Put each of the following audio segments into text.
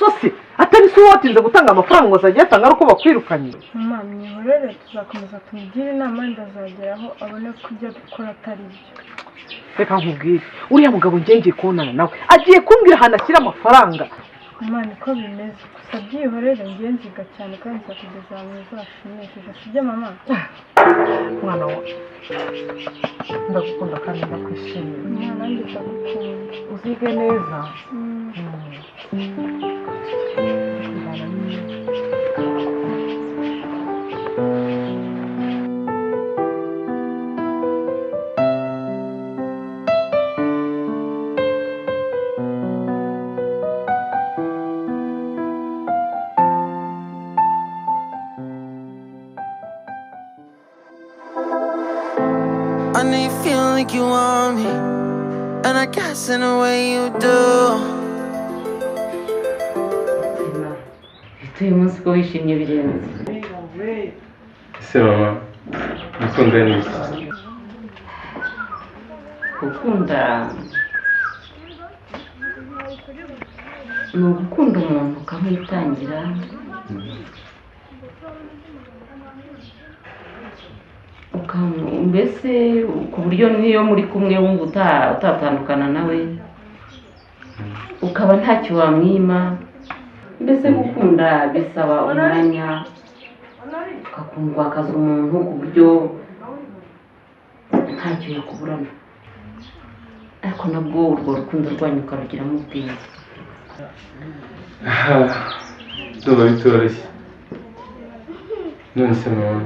Se atari se watinze gutanga amafaranga ngo azajya ayatanga ari uko bakwirukanye? Mama, mwihorere, tuzakomeza tumugire inama, wenda azageraho abone ko ibyo akora atari byo. Reka nkubwire, uriya mugabo ngiye ngiye kubonana nawe, agiye kumbwira ahantu ashyira amafaranga. Mama, niko bimeze, gusa byihorere, ngiye nziga cyane kandi nzakugeza ahantu heza hashimishije, sibyo mama? Mwana wawe, ndagukunda kandi ndakwishimiye. Mama, nanjye ndagukunda. Uzige neza. Mm. I know you feel like you want me, and I guess in a way you do. Uyu munsi ko wishimye birenze? Ese mama, gukunda ni iki? Gukunda ni ugukunda umuntu ukamwitangira, mbese ku buryo n'iyo muri kumwe wumva utatandukana nawe, ukaba ntacyo wamwima. Mbese gukunda bisaba umwanya, ukakundwakaza umuntu ku buryo ntacyo yakuburana, ariko nabwo urwo rukundo rwanyu ukarugiramo ubwenge. Ndumva bitoroshye. None se mama,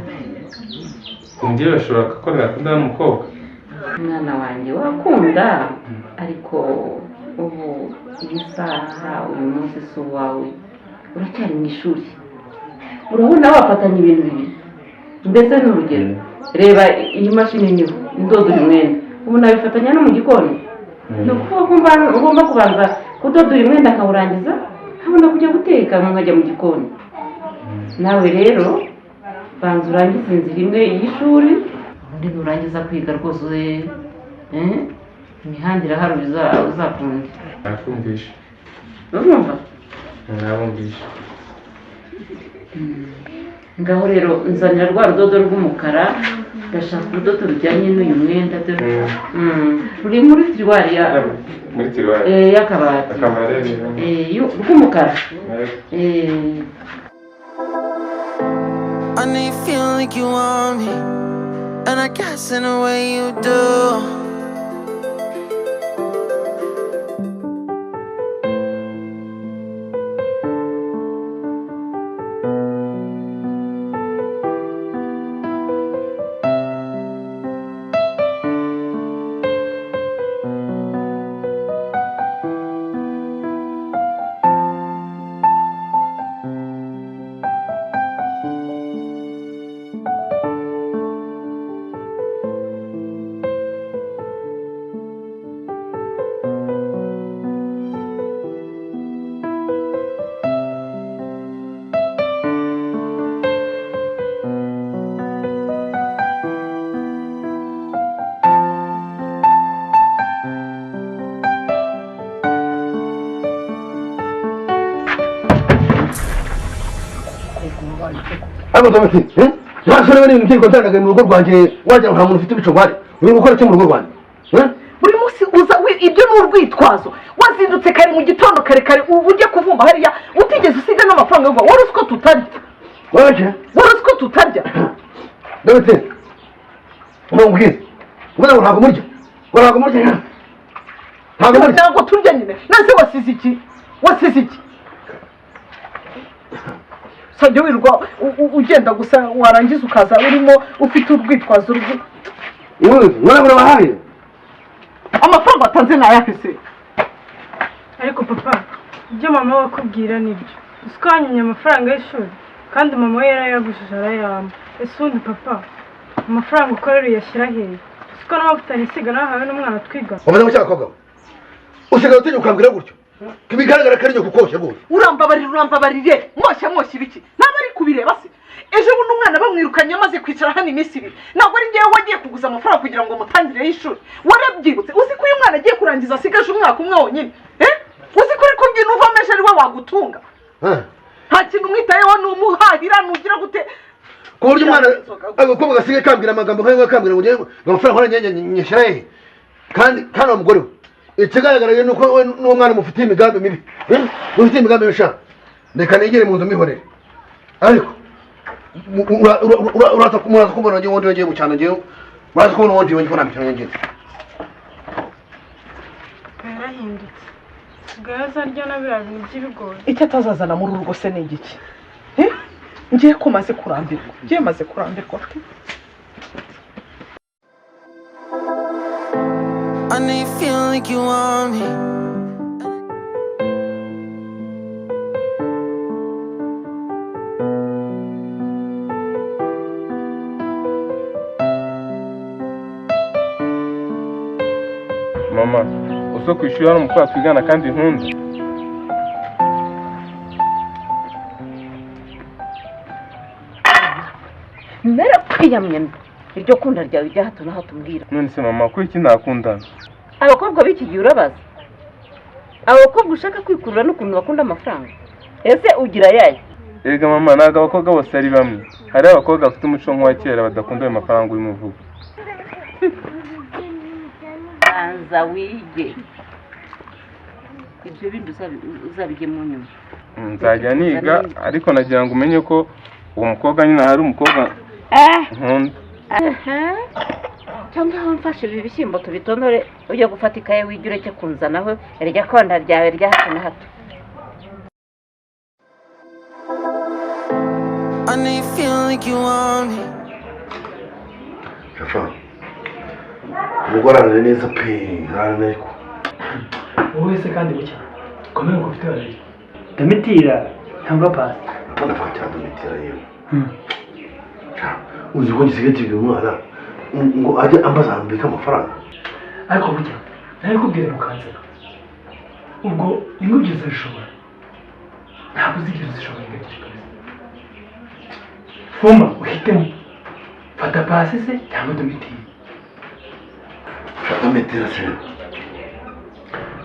umubyeyi bashobora gukora akundana n'umukobwa? Umwana wanjye, wakunda, ariko ubu iyi saha, uyu munsi si uwawe, uracyari mu ishuri. Urabona wafatanya ibintu bibiri? Mbese ni urugero, reba iyi mashini niho ndoda uyu mwenda, ubu nabifatanya no mu gikoni? Ni ukuvuga ko ugomba kubanza kudoda uyu mwenda akawurangiza, nkabona kujya guteka, nkajya mu gikoni. Nawe rero banza urangize inzira imwe y'ishuri, ubundi nurangiza kwiga rwose, imihanda irahari, uzakunde. Nakumvisha. Urumva? Nabumvisha. Ngaho rero nzanira rwa rudodo rw'umukara, ndashaka urudodo rujyanye n'uyu mwenda, dore ruri muri tiroir ya Muri tiroir. Y'akabati. Akamaro rero. Rw'umukara. I know you feel like you want me, and I guess in a way you do. Ariko Tomasi, nta soni? N'ibintu by'ingo nzanaga mu rugo rwanjye, wagira ngo nta muntu ufite ibico ngware. Uri gukora iki mu rugo rwanjye? Buri munsi uza ibyo ni urwitwazo. Wazindutse kare mu gitondo kare kare, ubu ujya kuvumba hariya utigeze usiga n'amafaranga yo guhaha. Wari uzi ko tutarya? Waje? Wari uzi ko tutarya? Ndabetse umubwire, ubona ngo ntabwo murya, ngo ntabwo murya, ntabwo murya. Ntabwo turya nyine. Nase wasize iki? Wasize iki? Usajya wirirwa ugenda gusa, warangiza ukaza urimo ufite urwitwazo Ubundi ubona ngo urabahaye. Amafaranga watanze ni ayahe se? Ariko papa, ibyo mama we akubwira nibyo. Uzi ko wanyimye amafaranga y'ishuri kandi mama we yarayagujije arayampa? Ese ubundi papa, amafaranga ukorera uyashyira hehe? Uzi ko n'amavuta nisiga nahawe n'umwana twiga? Wamaze gushaka abakobwa, usigaye utinya ukambwira gutyo, bigaragara ko ari njye kukoshya rwose. Urambabarira, urambabarire. Mwoshya, mwoshya ibiki? Ntabwo ari kubireba se? Ejo bundi umwana bamwirukanye amaze kwicara hano iminsi 2, ntabwo ari ngewe wagiye kuguza amafaranga kugira ngo mutangire y'ishuri? Warabyibutse? Uzi ko uyu mwana agiye kurangiza asigaje umwaka umwe wonyine? Eh, uzi ko uri kubyina uvamo, ejo ari we wagutunga? Nta kintu umwitayeho, ni umuhahira, nugira gute? Ku buryo umwana agakobwa gasigaye kambwira amagambo nk'ayo, kambwira ngo ngewe ngo amafaranga nkora nyashyira hehe? Kandi wa mugore we, ikigaragara rero ni uko we n'uwo mwana mufitiye imigambi mibi. Eh? Mufitiye imigambi mibi sha. Reka negere mu nzu mihorere, ariko muraza kumbona ngewe wundi ngiye mu cyano, ngewe muraza kubona uwundi ngiye ko nta mikino ngiye. Yarahindutse, sigaye azarya na biriya bintu by'ibigori. Icyo atazazana muri uru rugo se ni igiki? Eh? Ngiye ko maze kurambirwa, ngiye maze kurambirwa. I know you feel like you want me. Mama, uso ku ishuri hari umukobwa twigana kandi nkunda. Narakwiyamye iryo kunda ryawe rya hato na hato umbwira. None se mama, kuri iki ntakundana? Abakobwa b'iki gihe urabaza, abakobwa ushaka kwikurura n'ukuntu bakunda amafaranga, ese ugira ayahe? Erega mama, ntabwo abakobwa bose ari bamwe. Hari abakobwa bafite umuco nk'uwa kera, badakunda ayo mafaranga urimo uvuga. Banza wige ibyo bindi uzabigemo nyuma. Nzajya niga, ariko nagira ngo umenye ko uwo mukobwa nyine hari umukobwa nkunda. Cyangwa aho mfashe ibi bishyimbo tubitonore, ujya gufata ikaye wige, ureke kunzanaho irya konda ryawe rya hato na hato. I know you feel like you want me. Shafa, umugore arananiye neza pe, arananiye ariko. Wowe se kandi bucya komeye ngo ufite babiri, Domitira cyangwa Pasi? Ndavuga cyane Domitira yewe. Uzi ko gisigaye kibwira umwana ngo ajye ambaza ahantu mbika amafaranga? Ariko burya nari kubwira mukanzira, ubwo ingobyi uzazishobora? Ntabwo uzigera uzishobora ingobyi kabisa. Fuma uhitemo, fata Pasi se cyangwa Domitira. Domitira se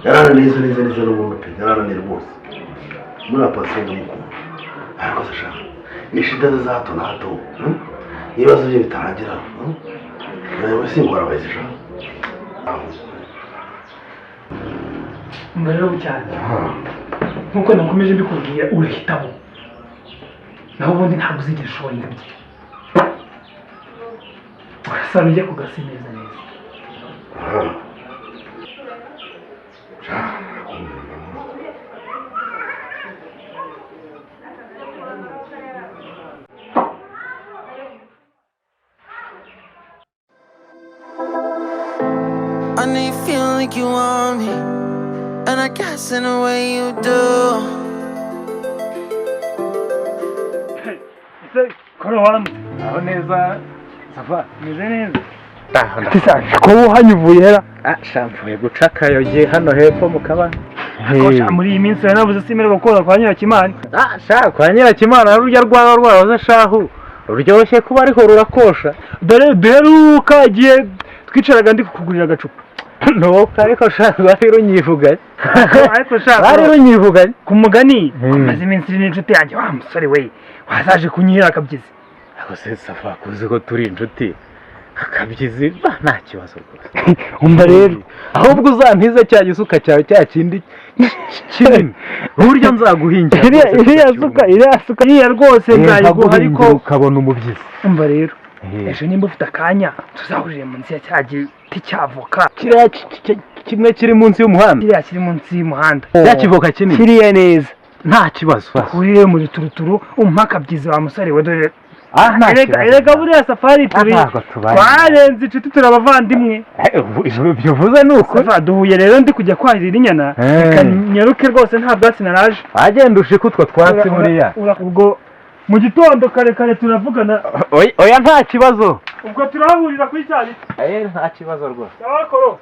yarananiye neza neza neza n'ubundi pe, yarananiye rwose. Muri Pasi ndamukunda, ariko se shaka ishida ze za hato na hato, ibibazo bye bitarangira, nawe singora abahizi sha. Umva rero cyane, nkuko nakomeje mbikubwira, urahitamo, naho ubundi ntabwo uzigera ushobora ingabyi. Urasaba ujya ku gasi neza neza. Ah. Sha, nakumva. I know you feel like you want me, and I guess in a way you do. Ese kora, waramutse? Aho neza, ça va? Meze neza. Ndaho. Ko uhanyuvuye hera? Ah, sha, mvuye guca akayoge hano hepfo mu kabande. Ko muri iyi minsi nabuze, simererwa gukora kwa Nyirakimana. Ah, sha, kwa Nyirakimana rurya rwaba rwahoze shahu ruryoshye kuba ariko rurakosha. Dore duheruka igihe twicaraga ndi kukugurira agacupa. Nuko ariko sha, rwari runyivuganye. Ariko sha, rwari runyivuganye. Ku mugani amaze iminsi iri n'inshuti yanjye wa musore we, wazaje kunyihera akabyizi? Ako se ça va, kuzi ko turi inshuti, akabyizi ba nta kibazo rwose. Umva rero. Ahubwo uzantize cya gisuka cyawe, cya kindi kinini, uburyo nzaguhingira rwose. Iriya suka, iriya suka, iriya rwose nzayiguha ariko nkaguhingira ukabona umubyizi. Umva rero, ejo nimba ufite akanya tuzahurire munsi ya cya giti cy'avoka. Kiriya kimwe kiri munsi y'umuhanda? Kiriya kiri munsi y'umuhanda. Cya kivoka kinini? Kiriya neza. Nta kibazo. Uhurire muri turuturu umpa akabyizi wa musore we, dore Ah, nta erega kibazo. Erega buriya safari turi Ntabwo tubaye. twarenze inshuti, turi abavandimwe. Ibyo uvuze ni ukuri. Safa, duhuye rero ndi kujya kwahirira inyana. Reka nyaruke rwose, nta bwatsi naraje. Wagenda ushika utwo twatsi buriya. Ubwo mu gitondo kare kare turavugana. Oya, nta kibazo. Ubwo turahurira kuri cya giti. Eh, nta kibazo rwose. Sawa koro.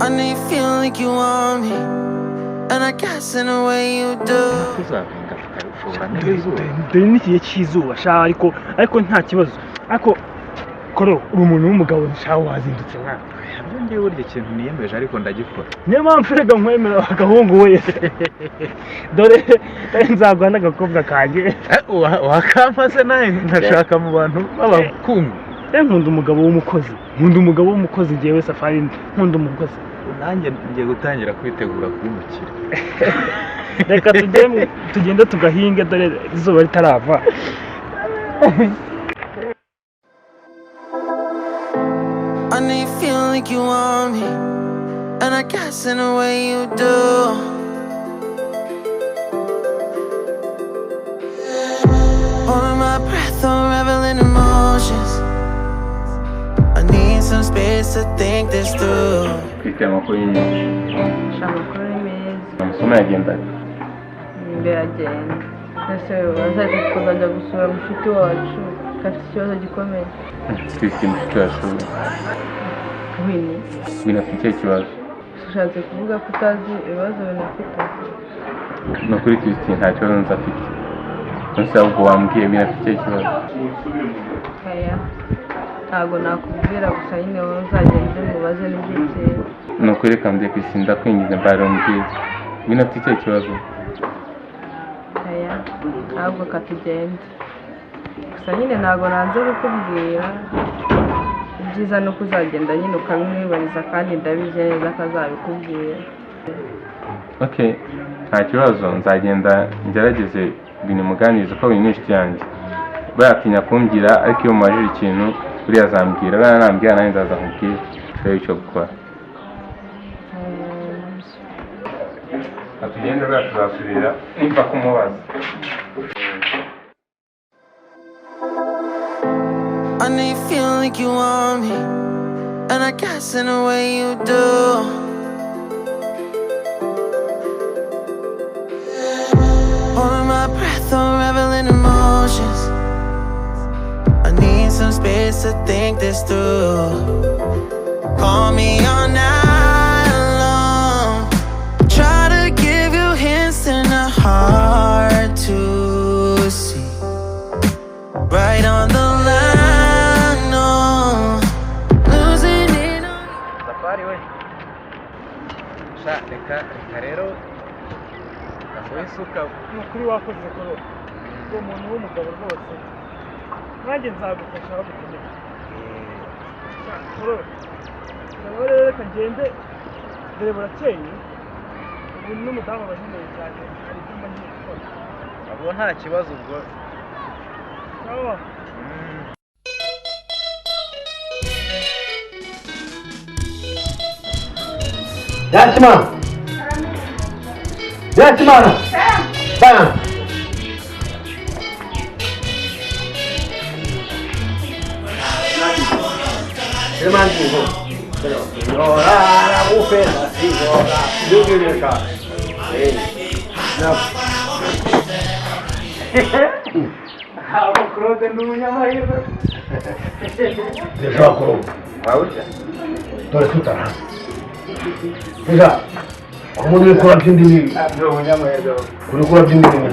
I know you feel like you want me, and I guess in a way you do. Tuzahinga tukabishobora n'izuba. Dore n'igihe cy'izuba sha, ariko nta kibazo. Ariko koro, uri umuntu w'umugabo sha, wazindutse mwana. Ngewe burya ikintu niyemeje ariko ndagikora. Niyo mpamvu rega nkwemera agahungu wese, dore nzaguha n'agakobwa kanjye. Wakampa se nawe nkashaka mu bantu b'abakungu? Nkunda umugabo w'umukozi, nkunda umugabo w'umukozi. Ngewe Safari nkunda umukozi. Nanjye ngiye gutangira kwitegura kuba umukire. Reka tugende tugahinge, dore izuba ritarava. I know you feel like you want me, and I guess in a way you do. Holding my breath, unraveling emotions. I need some space to think this through. Twite amakuru y'inyuma. Amakuru ni meza. Amasomo yagendaga? Imbere agenda. Ese bazahita tukazajya gusura mushuti wacu ko afite ikibazo gikomeye? Twite mushiki wacu? Wini. Wina afite ikihe kibazo? Ushatse kuvuga ko utazi ibibazo binafite? Ni ukuri Christine, nta kibazo nzi afite. Nonese ahubwo wambwiye, Wina afite ikihe kibazo? Aya, ntabwo nakubwira, gusa nyine wowe uzagende mubaze n'ibyo byiza. Ni ukuri reka mbwiye Christine, ndakwinginze mbare umbwire. Wina afite ikihe kibazo? Aya, ntabwo katugenda, gusa nyine ntabwo nanze kukubwira. Ibyiza ni uko uzagenda nyine ukabimwibariza, kandi ndabizi neza ko azabikubwira. Okay, nta kibazo, nzagenda ngerageze binimuganirize ko biri n'inshuti yanjye. Bayatinya kumbwira, ariko iyo mubajije ikintu buriya azambwira. Buriya nambwira nanjye nzaza nkubwire turebe icyo gukora. Tugende, buriya tuzasubira nimba kumubaza. I know you feel like you want me, and I guess in a way you do. Holding my breath, unraveling emotions. I need some space to think this through. Call me all night long. Try to give you hints and a hard to see. Right on the line, no. Losing it on. Safari we, sha, reka reka rero gasohoye isuka. Ni ukuri wakoze koro, uwo muntu w'umugabo rwose, nanjye nzagufasha aho gukeneye. Koro, rero reka ngende dore burakeye, ubu n'umudamu aba akeneye cyane, hari ibyumba ngiye gukora. Abo nta kibazo ubwo. Sawa. Yakimana! Yakimana! Bam! Ntabwo Claude ni umunyamahirwe. Deja kuro. Dore tutara. Deja. Umuntu uri kura by'indimi. Ni umunyamahirwe. Uri kura by'indimi.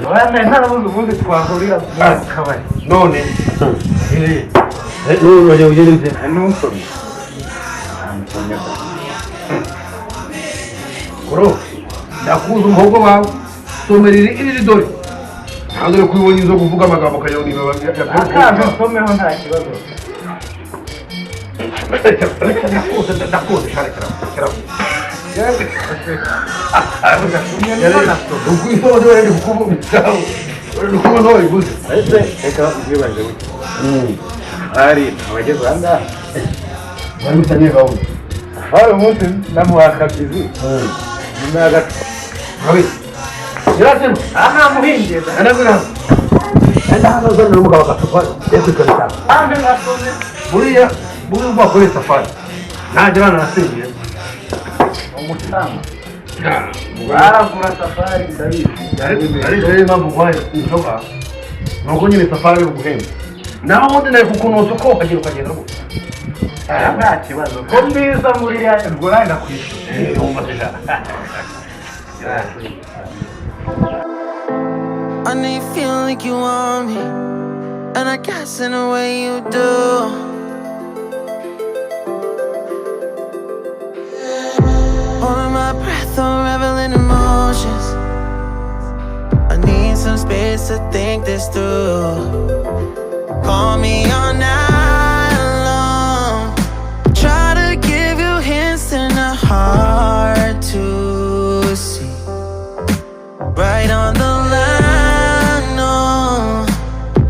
Ntarabuze ubundi twahurira mu kabari. None. None waje ugende bite? Ntusomye. Kuro. Ndakuza umuhogo wawe. Somera iri dore. Ntabwo uri kubibona inzo kuvuga amagambo kayo ni baba. Akaje nsomeho nta kibazo. Ndakuza ndakuza shara kira. Ese reka nkwibarize gutya. Hari abageze aha ngaha. Bari mutaniye gahunda. Hari umunsi namuha akabyizi. Nyuma y'agacupa. Rabi. Yarasema. Aha muhinge. Anagura. Enda hano zana n'umugabo agacupa yakwikana. Ande nasome. Buriya buriya bakore safari. Nanjye bana nasingiye. Umucanga. Baragura safari ndabizi. Ariko rero impamvu nguhaye inzoga ni uko nyine safari yo guhemba. Naho ubundi nari kukunoza uko ukagenda ukagenda rwose. Nta kibazo. Ko mbiza muri ya ubwo nawe ndakwishyura. Wumva deja. I know you feel like you want me, and I guess in a way you do. to think this through. Call me all night long. Try to give you hints and a hard to see. Right on the line, no.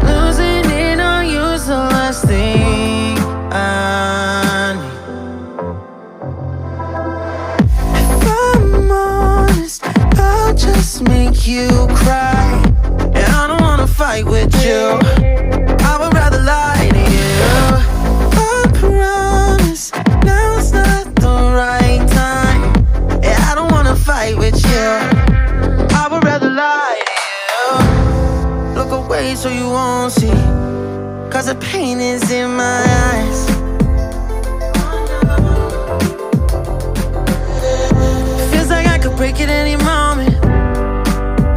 Losing it on you's the last thing I need. If I'm honest, I'll just make you cry. And I don't wanna fight with you. I would rather lie to you. I promise now's not the right time. Yeah, I don't wanna fight with you. I would rather lie to you. Look away so you won't see, 'cause the pain is in my eyes. Feels like I could break at any moment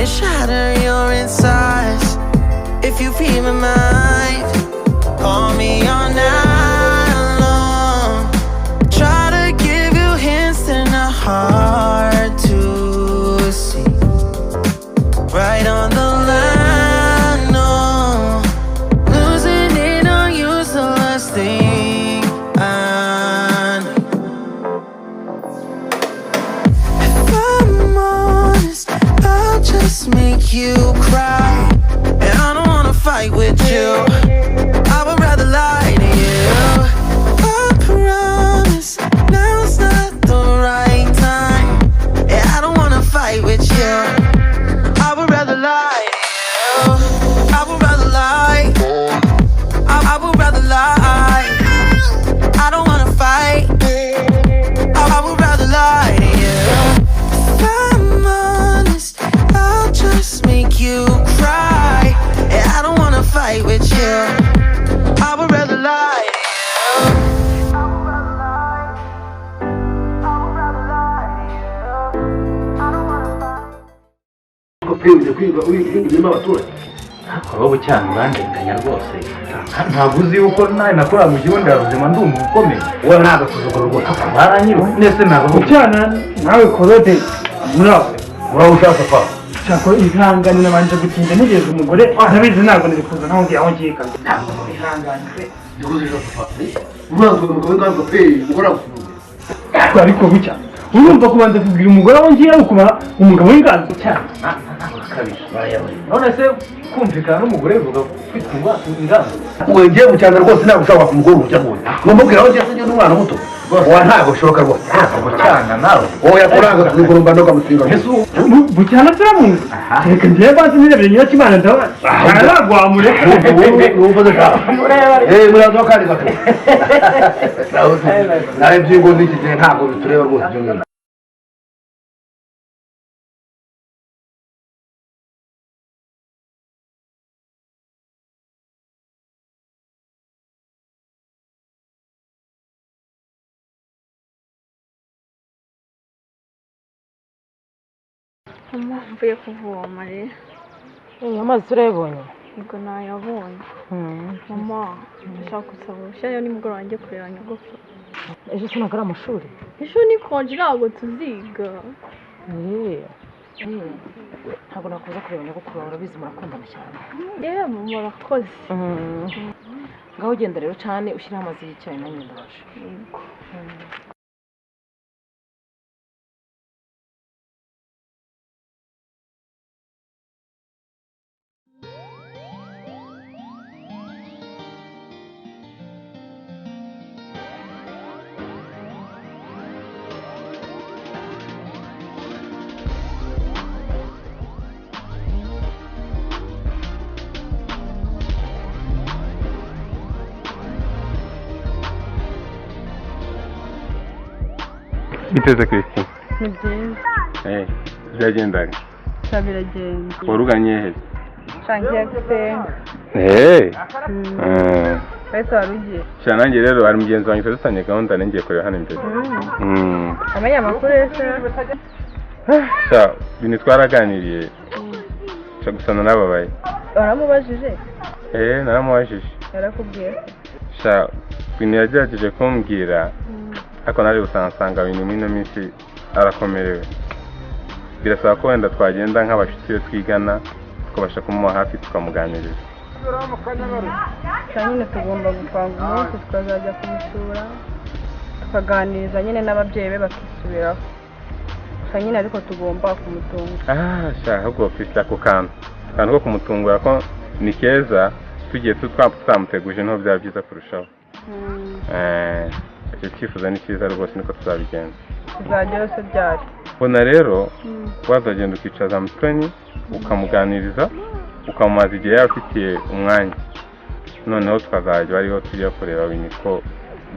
and shatter your insides. If you read my mind, call me all night long. Try to give you hints and a hard to see. Right on the line, no. Losing it on you's the last thing I need. If I'm honest, I'll just make you cry. And I don't wanna fight with you. I would rather lie to you. I promise now's not the right time. Yeah, I don't wanna fight with you. I would rather lie to you. I would rather lie. I would rather lie. I don't wanna fight. I would rather lie to you. If I'm honest, I'll just make you cry. Yeah, I don't wanna fight with you. I would rather lie to you. I would rather lie. I would rather lie to you. I don't wanna fight. Ko pe ujya kwiga urimo abaturage. Wowe cyane urandenganya rwose, ntabwo uzi yuko nawe nakorera mu kigo nderabuzima ndi umuntu ukomeye. Wowe nta gasuzuguro rwose. Baranyiruka ndetse ntabwo Bucyana nawe Korode muraho. Uraho ushaka pa. Shaka ihangane, nabanje gutinda ntegereza umugore, ndabizi ntabwo nari kuza ntaho ngiye aho ngiye kabisa. Ihangane pe. Ndikuzi ushaka pa. Uranzwe umugabo w'inganzwa pe, umugore agusuzugura. Ariko bucya urumva kubanza kubwira umugore aho ngiye ari ukuba umugabo w'inganzo cyane. Kabiri none se kumvikana n'umugore bivuga kwitwa inganzo? Ngiye mu cyaro rwose, ntabwo ushobora kumugora uburyo rwose. Ngomba kubwira aho ngiye se ngende umwana muto. Oya, ntabwo bishoboka rwose. Ntabwo cyana nawe. Oya, kuranga gasuzuguro mba ndoga musinga. Ese ubu Bucyana turamuzi, reka ngiye banze nirebere Nyirakimana, ndabona ntabwo wamureka. Numva ndashaka. Eh, muraza kandi gato. Nawe by'ingo z'iki gihe ntabwo bitureba rwose ibyo ngibyo. Mama, mvuye kuvoma rero. Amazi turayabonye? Ubwo nayabonye. Mama, ndashaka gusaba uruhushya rero nimugoroba njye kureba nyogokuru. Ejo se ntabwo ari amashuri? Ejo ni konje, ntabwo tuziga. Ntabwo nakuza kureba nyogokuru wawe, urabizi murakundana cyane. Yewe mama, urakoze. Ngaho ugenda rero cyane ushyireho amazi y'icyayi nanjye ndaje. Yego. Biteze Christine. Ni byiza. Eh, byagendaga. Sha biragenda. Waruganye he? Sha ngiye gusenga. Eh. Eh. Wese wari ugiye? Sha nanjye rero hari mugenzi wanjye twari gahunda ngiye kureba hano imbere. Amenya amakuru yose. Sha ibintu twaraganiriye. Sha gusa narababaye. Waramubajije? Eh, naramubajije. Yarakubwiye? Sha ibintu yagerageje kumbwira. Ariko naje gusanga nsanga ibintu muri ino minsi arakomerewe. Birasaba ko wenda twagenda nk'abashuti be twigana Tukabasha kumuba hafi tukamuganiriza. Nyine tugomba gupanga umunsi tukazajya kumusura, tukaganiriza nyine n'ababyeyi be bakisubiraho. Gusa nyine ariko tugomba kumutunga. Sha ahubwo Priscilla, ako kantu ko kumutungura ko ni keza, tugiye twamuteguje niho byaba byiza kurushaho. Icyo cyifuzo ni cyiza rwose, niko tuzabigenza. Tuzagerayo se byari? Mbona rero wazagenda ukicaza Mutoni ukamuganiriza, ukamumaza igihe yaba afitiye umwanya, noneho tukazajya ariho tujya kureba Winnie, ko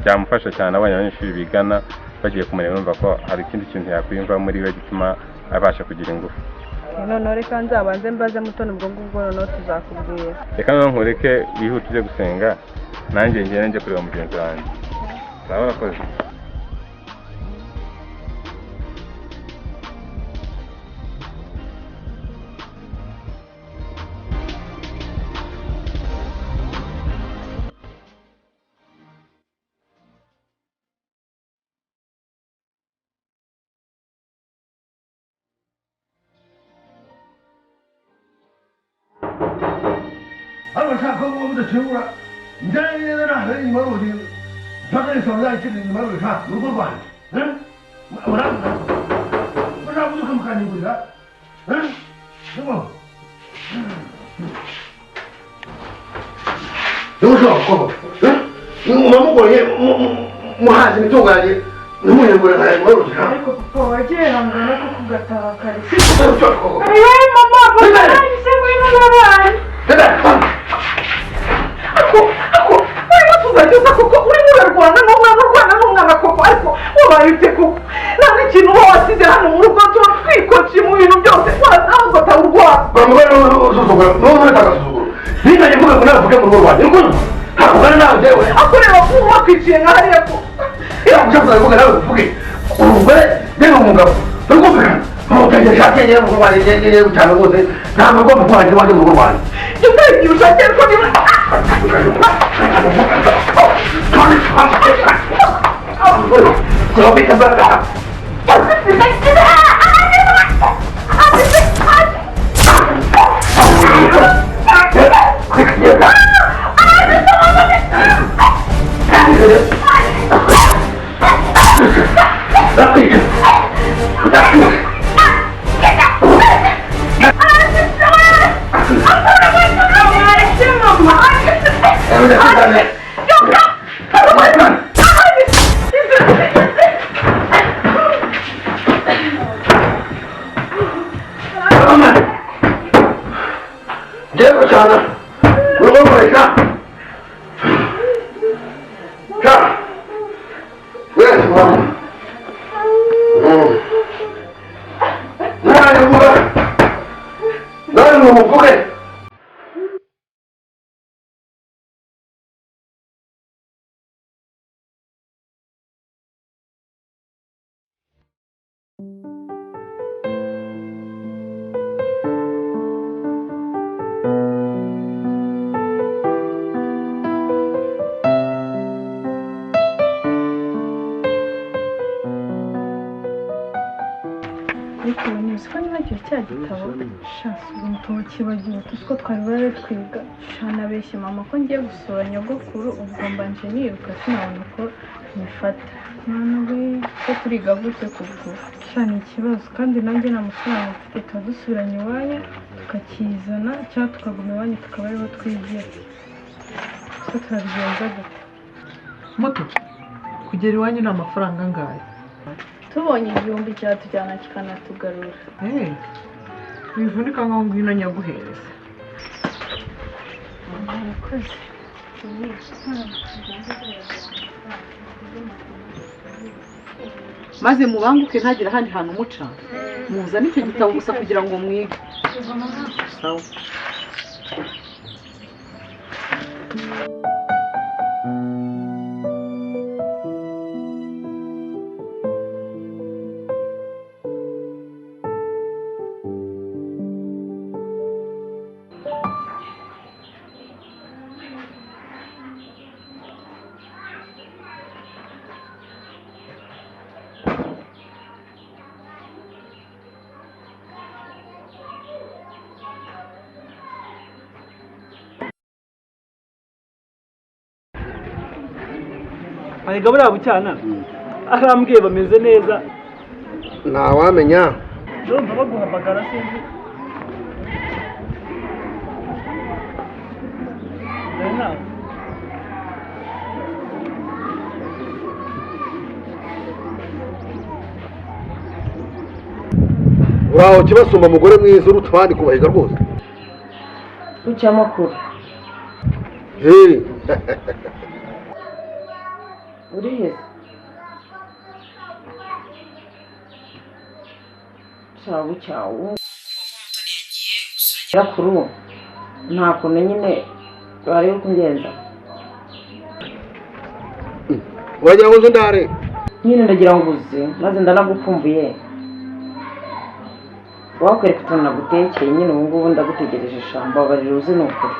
byamufasha cyane. Abonye abanyeshuri bigana bagiye kumureba, bumva ko hari ikindi kintu yakwiyumva muri we gituma abasha kugira ingufu. Noneho reka nzabanze mbaze Mutoni, ubwo ngubwo noneho tuzakubwira. Reka noneho nkureke wihute ujye gusenga, nanjye ngende njye kureba mugenzi wanjye. Sawa, urakoze. Ariko nshaka ko mudakingura njyanye neza nahera inyuma y'urugi, mpaka n'isoro zakiri inyuma y'urugi mu rugo rwanjye. Murabona mushaka kubyuka mukanyingurira? Niba ushobora gukora muba mugoye muhaza imitungo yanjye, ntimunyingurire nkajya inyuma y'urugi. Ariko papa wagiye hangana kuko ugataha kare. Ayiwe mama, papa nahise ngwino n'abana. Ako urimo tuzageza koko, urimo urarwana n'umwana, urwana n'umwana koko, ariko wabaye ute koko? Nta n'ikintu uba wasize hano mu rugo, tuba twikociye mu bintu byose, wazaho ugataha urwana. Bamugore usuzugura, n'ubu agasuzuguro. Ninganye mvuga ngo nawe uvuge mu rugo rwanjye, urugo ntabwo ugana nawe njyewe. Ako reba kuba wakwiciye nka hariya ko. Iyo ushaka kuvuga nawe uvuge, umugore yewe umugabo, turi kumvikana. Ntutange shati yewe mu rugo rwanjye, yewe cyane rwose, ntabwo ugomba kuba wanjye mu rugo rwanjye. Jya utaha igihe ushakiye ariko niba Ariko ubu nzi ko nibagiwe cya gitabo. Sha ubwo tukibagiwe, tuzi ko twari bari twiga. Sha nabeshye mama ko ngiye gusura nyogokuru, ubwo mbanje niruka sinabona uko nifata. Mwana we, ko turiga gute kubwo? Sha ni ikibazo, kandi nanjye nta mafaranga mfite. Tuba dusubiranye iwanyu tukakizana, cyangwa tukaguma iwanyu tukaba ariho twigira. Gusa turabigenza gute? Muto, kugera iwanyu ni amafaranga angahe? Tubonye 1000 cyatujyana kikanatugarura. Wivunika nkaho ngwino nyaguhereza. Murakoze. Maze mubanguke ntagire ahandi hantu muca, muzane icyo gitabo gusa kugira ngo mwige. Sawa. Arega buriya Bucyana arambwiye bameze neza. Ntawamenya. Ndumva baguhamagara sinzi. Uraho kibasumba mugore mwiza uruta abandi kubahiga rwose. Bucyamakuru. Hey. Uri he? Bucyawu. Nyirakuru nta kuntu nyine bari kungenza. Wagira ngo nze ndare. Nyine ndagira ngo uze maze ndanagukumbuye. Wakwereka utuntu nagutekeye nyine ubu ngubu ndagutegereje shamba barira uze ni ukuri.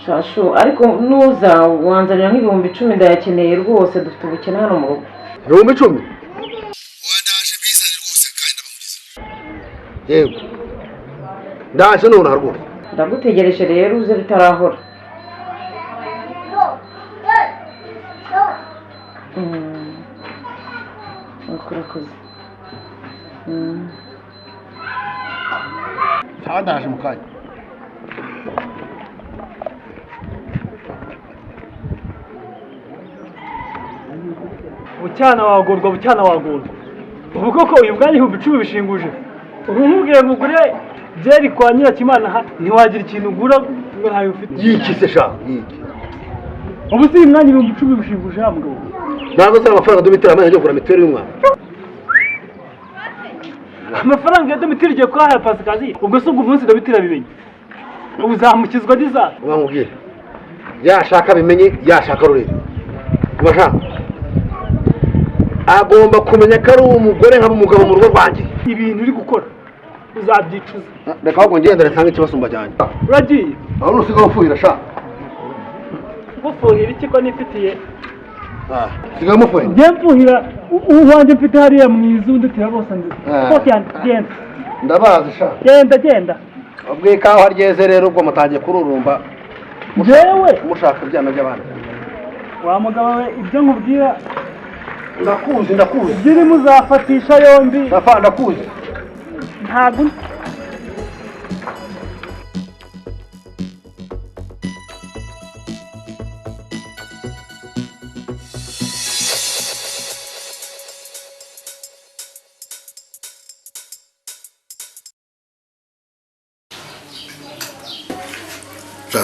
Shashu ariko nuza wanzanira nk'ibihumbi 10 ndayakeneye rwose dufite ubukene hano mu rugo. 10,000? Yego. Ndaje none rwose. Ndagutegereje rero uze bitarahora. Urakoze. Ndaje mu kanya. Bucyana wagorwa, Bucyana wagorwa. Ubu koko uyu mwanya 10,000 bishinguje. Ubu nkubwiye ngo ugure byeri kwa Nyirakimana ntiwagira ikintu ugura ngo ntayo ufite. Yiki se sha, yiki. Ubu si uyu mwanya 10,000 bishinguje ya mugabo. Ntabwo se amafaranga Domitira amanye yo kugura mituweli y'umwana. Amafaranga ya Domitira igiye kuhaha Pasikazi, ubwo se ubwo umunsi Domitira bimenye. Uzamukizwa n'iza. Ubamubwire. Yashaka bimenye, yashaka rurere. Ubasha. Agomba kumenya ko ari umugore nkaba umugabo mu rugo rwanjye. Ibintu uri gukora uzabyicuza. Reka ahubwo ngende nsange ikibasumba cyanjye. Uragiye? Aho nusigaye ufuhira sha. Gufuhira iki ko nifitiye? Sigaye umufuhira. Njye mfuhira uwanjye mfite hariya mu izu ndutira bose nzi. Genda. Ndabazi sha. Genda genda. Ubwo ikawa ryeze rero ubwo mutangiye kururumba. Njyewe mushaka ibyana by'abandi. Wa mugabo we ibyo nkubwira ndakuzi ndakuzi. Ibyo urimo uzafatisha yombi. Ndakuzi. Ntabwo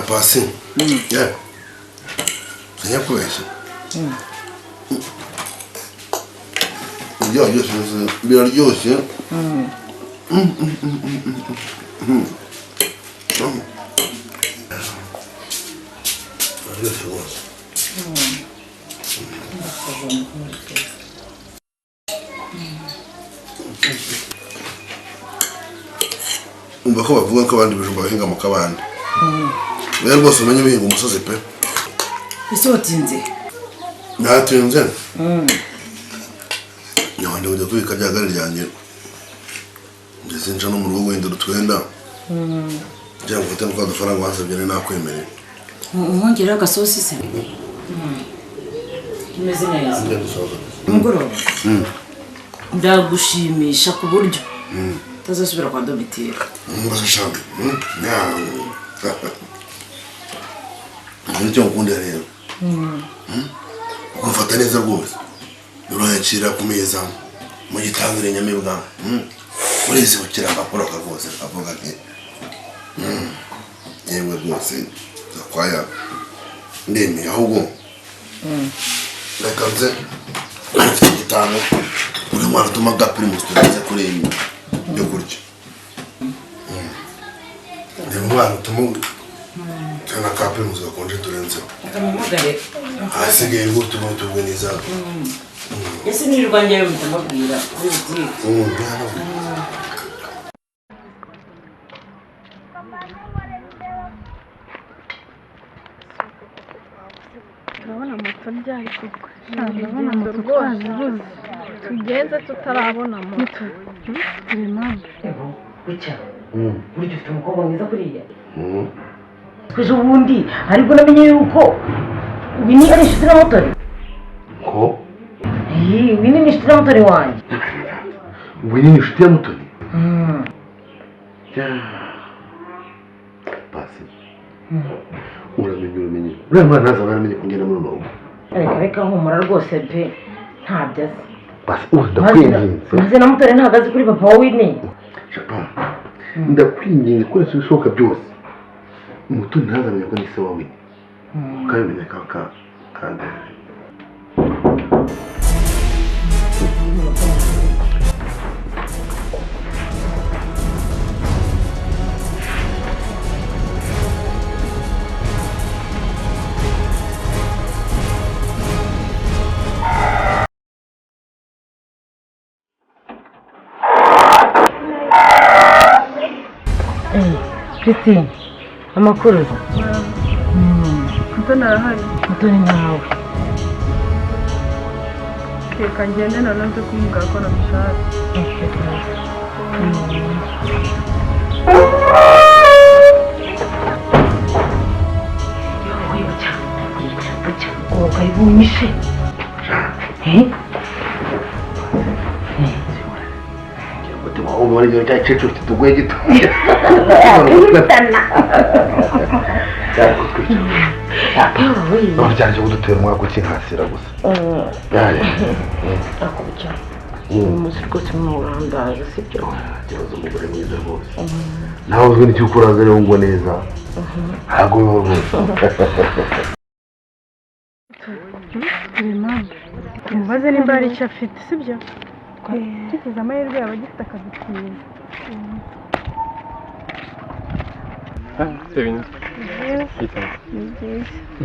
Pasi. Yeah. Sinyakubeshya. Biraryoshye, biraryoshye. Biraryoshye rwose. Umva ko bavuga ko abandi bijumba bahinga mu kabande. Rero rwose umenye bihinga umusozi pe. Ese watinze? Natinze. Nyabandi kujya kubika rya gare ryanjye. Ngeze nca no mu rugo guhindura utwenda. Kugira ngo mfate twa dufaranga wansabye nari nakwemereye. Mwongereho agasosi se? Umeze neza. Mugoroba. Ndagushimisha ku buryo utazasubira kwa Domitira. Murakoze cyane. Nicyo ngukundira rero. Ukumfata neza rwose. Urayakira ku meza mu gitangire nyamibwa. Urizibukira akakoroka rwose avuga ati yewe rwose zakwaya ndemeye ahubwo reka nze mfite igitanu uri mwana utuma bwa pirimusi turenze kuri iyi yo kurya. Ni umwana utuma cyane ka pirimusi gakonje turenzeho. Ahasigaye ngo utume tubwe neza. Ese nirirwa njyewe mpita mbabwira kuri butike. Turabona moto ryari koko. Ndabona moto twazibuze. Tugenze tutarabona moto. Ego, bucya. Burya ufite umukobwa mwiza kuriya. Twese ubundi ariko namenye yuko Winnie ari inshuti na Mutoni. Ko? Winnie ni inshuti na Mutoni wanjye. Winnie ni inshuti ya Mutoni? Pasi. Uramenye. Uriya mwana ntazaba yaramenye kungena muri runo rugo. Reka humura rwose pe, ntabyo azi. Pasi, ndakwinginze. Maze na Mutoni ntabwo azi kuri papa wa Winnie. Shapa, ndakwinginze koresha ibishoboka byose. Mutoni ntazamenye ko ni se wa Winnie. Ukabimenya kandi. Christine, amakuru. Mutoni arahari. Mutoni ntawe. Reka ngende noneho nze kumubwira ko namushaka. Bucya, ubwoba bunyishe. Umutima w'umugore cya cecuru kitugoye gito. None cyane cyo kudutera umwaka ukinkasira gusa. Akubya. Uyu munsi rwose murandaje sibyo? Kibazo umugore mwiza rwose. Nawe uzwi n'icyo ukuraza rero ngo neza. Ntabwo bibaho rwose. Tumubaze nimba hari icyo afite sibyo? Tugize amahirwe yaba agifite akadutsinda.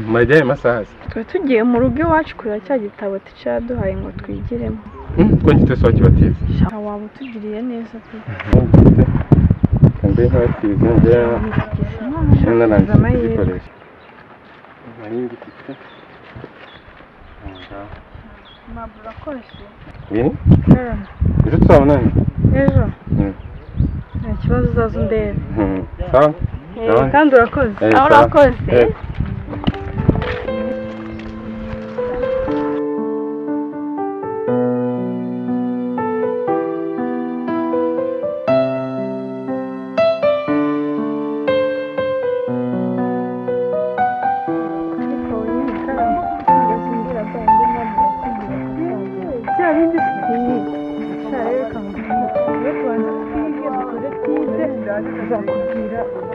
Murajyayo masaha se? Twari tugiye mu rugo iwacu kureba cya gitabo tica yaduhaye ngo twigiremo. Ko ngite so kibatiza. Waba utugiriye neza pe. Mbe nkabatiza njyewe narangije kugikoresha. Nari ngifite. Mabura urakoze. Winnie? Ejo tuzabonana? Ejo? Nta kibazo uzaza undebe. Sawa? Kandi urakoze. Urakoze.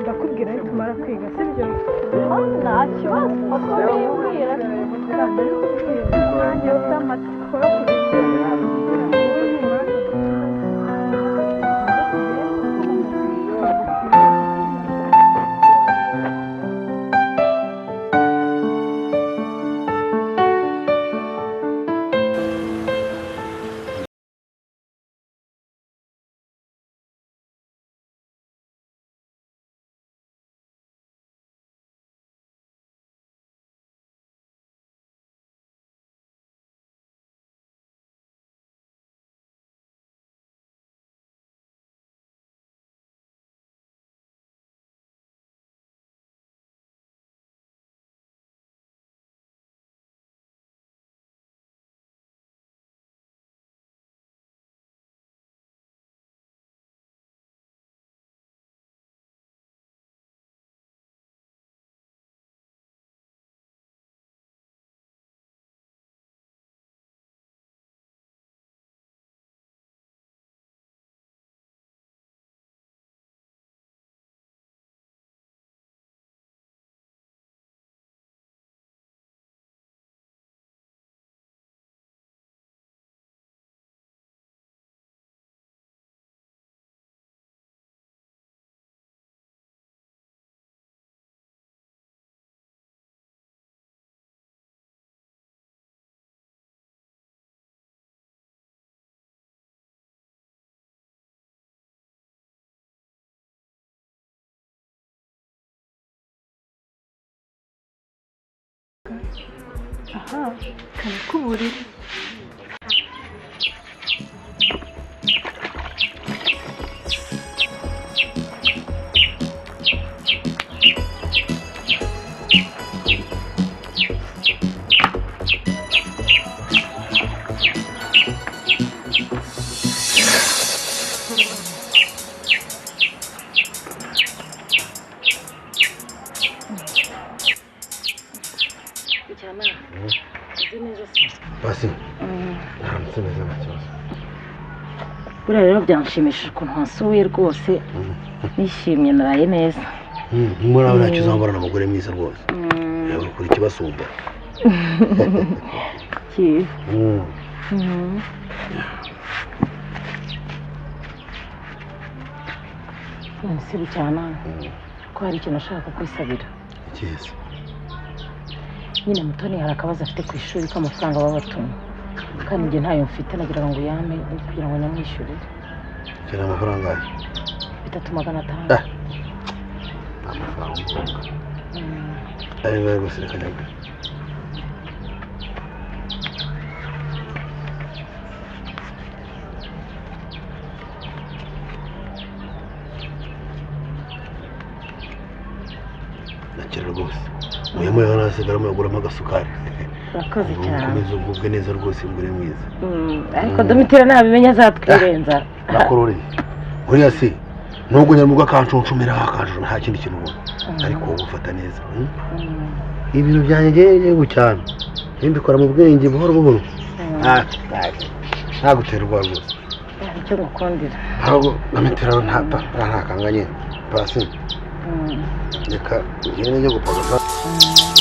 Ndakubwira nitumara kwiga sibyo? Nta kibazo ukomeye mbwira nanjye mfite amatsiko yo kubimenya. Aha, karakuburira. Bucyana. Uzi neza se? Basi. Ntaramutse neza nta kibazo. Buriya rero byanshimishije ukuntu wansuye rwose. Nishimye naraye neza. Muri abo ntacyo uzambara umugore mwiza rwose. Yawe kuri kibasumba. Cyiza. None Bucyana ko hari ikintu ashaka kwisabira. Cyiza. Nyine Mutoni hari akabazo afite ku ishuri k'amafaranga babatumye. Kandi njye ntayo mfite nagira ngo yame kugira ngo nyamwishyurire. Cyane amafaranga ayo? 3500. Amafaranga ngombwa. Ayo ngayo rwose reka njya. Nakira rwose. Muyemuye hano hasigaramo yaguramo agasukari. Urakoze cyane. Ukomeze ugubwe neza rwose mugore mwiza. Ariko Domitira ntabimenya azatwirenza. Nakororeye. Uriya se nubwo nyamuga akancuncumira akancuncumira nta kindi kintu ubona. Ariko wowe ufata neza. Ibintu byanjye yego cyane. Mbikora mu bwenge buhoro buhoro. Ntagutera ubwoba rwose. Icyo ngukundira. Ahubwo Domitira ntakanganye. Pasi. Reka ngende njye gupagasa.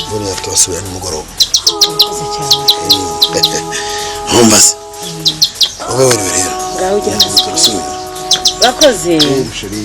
Buriya turasubira nimugoroba. Urakoze cyane. Nkumva se. Wowe wiriwe rero. Ngaho ugira akazi. Turasubira. Urakoze. Chéri.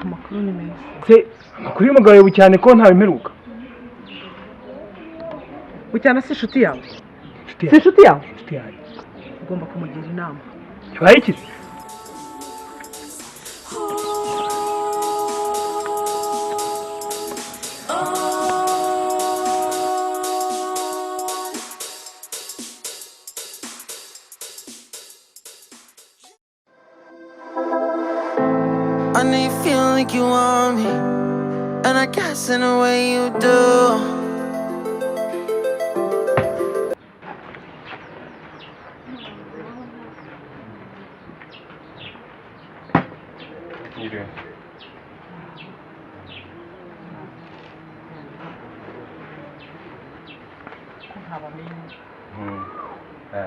Amakuru ni meza. Se amakuru y'umugabo Bucyane ko ntabimeruka. Bucyana si inshuti yawe? Si inshuti yawe? Inshuti yanjye. Ugomba kumugira inama. Yabaye iki? I know you feel like you want me, and I guess in a way you do. You doing?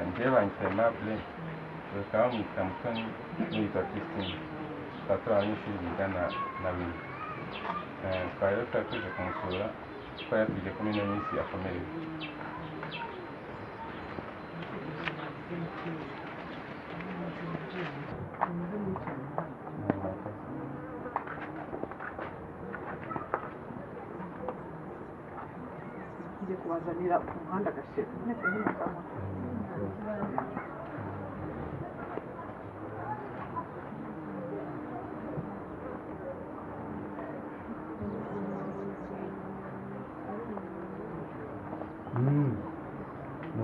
Njye banyita Aimable, bakaba bamwita Mutoni n'uwitwa Christine. Tukaba turi abanyeshuri bigana na Winnie. Twari rero twari tuje kumusura kuko yatubwiye ko muri ino minsi akomerewe. Ngiye kubazanira ku muhanda agashira. Mwese ntimukanywa.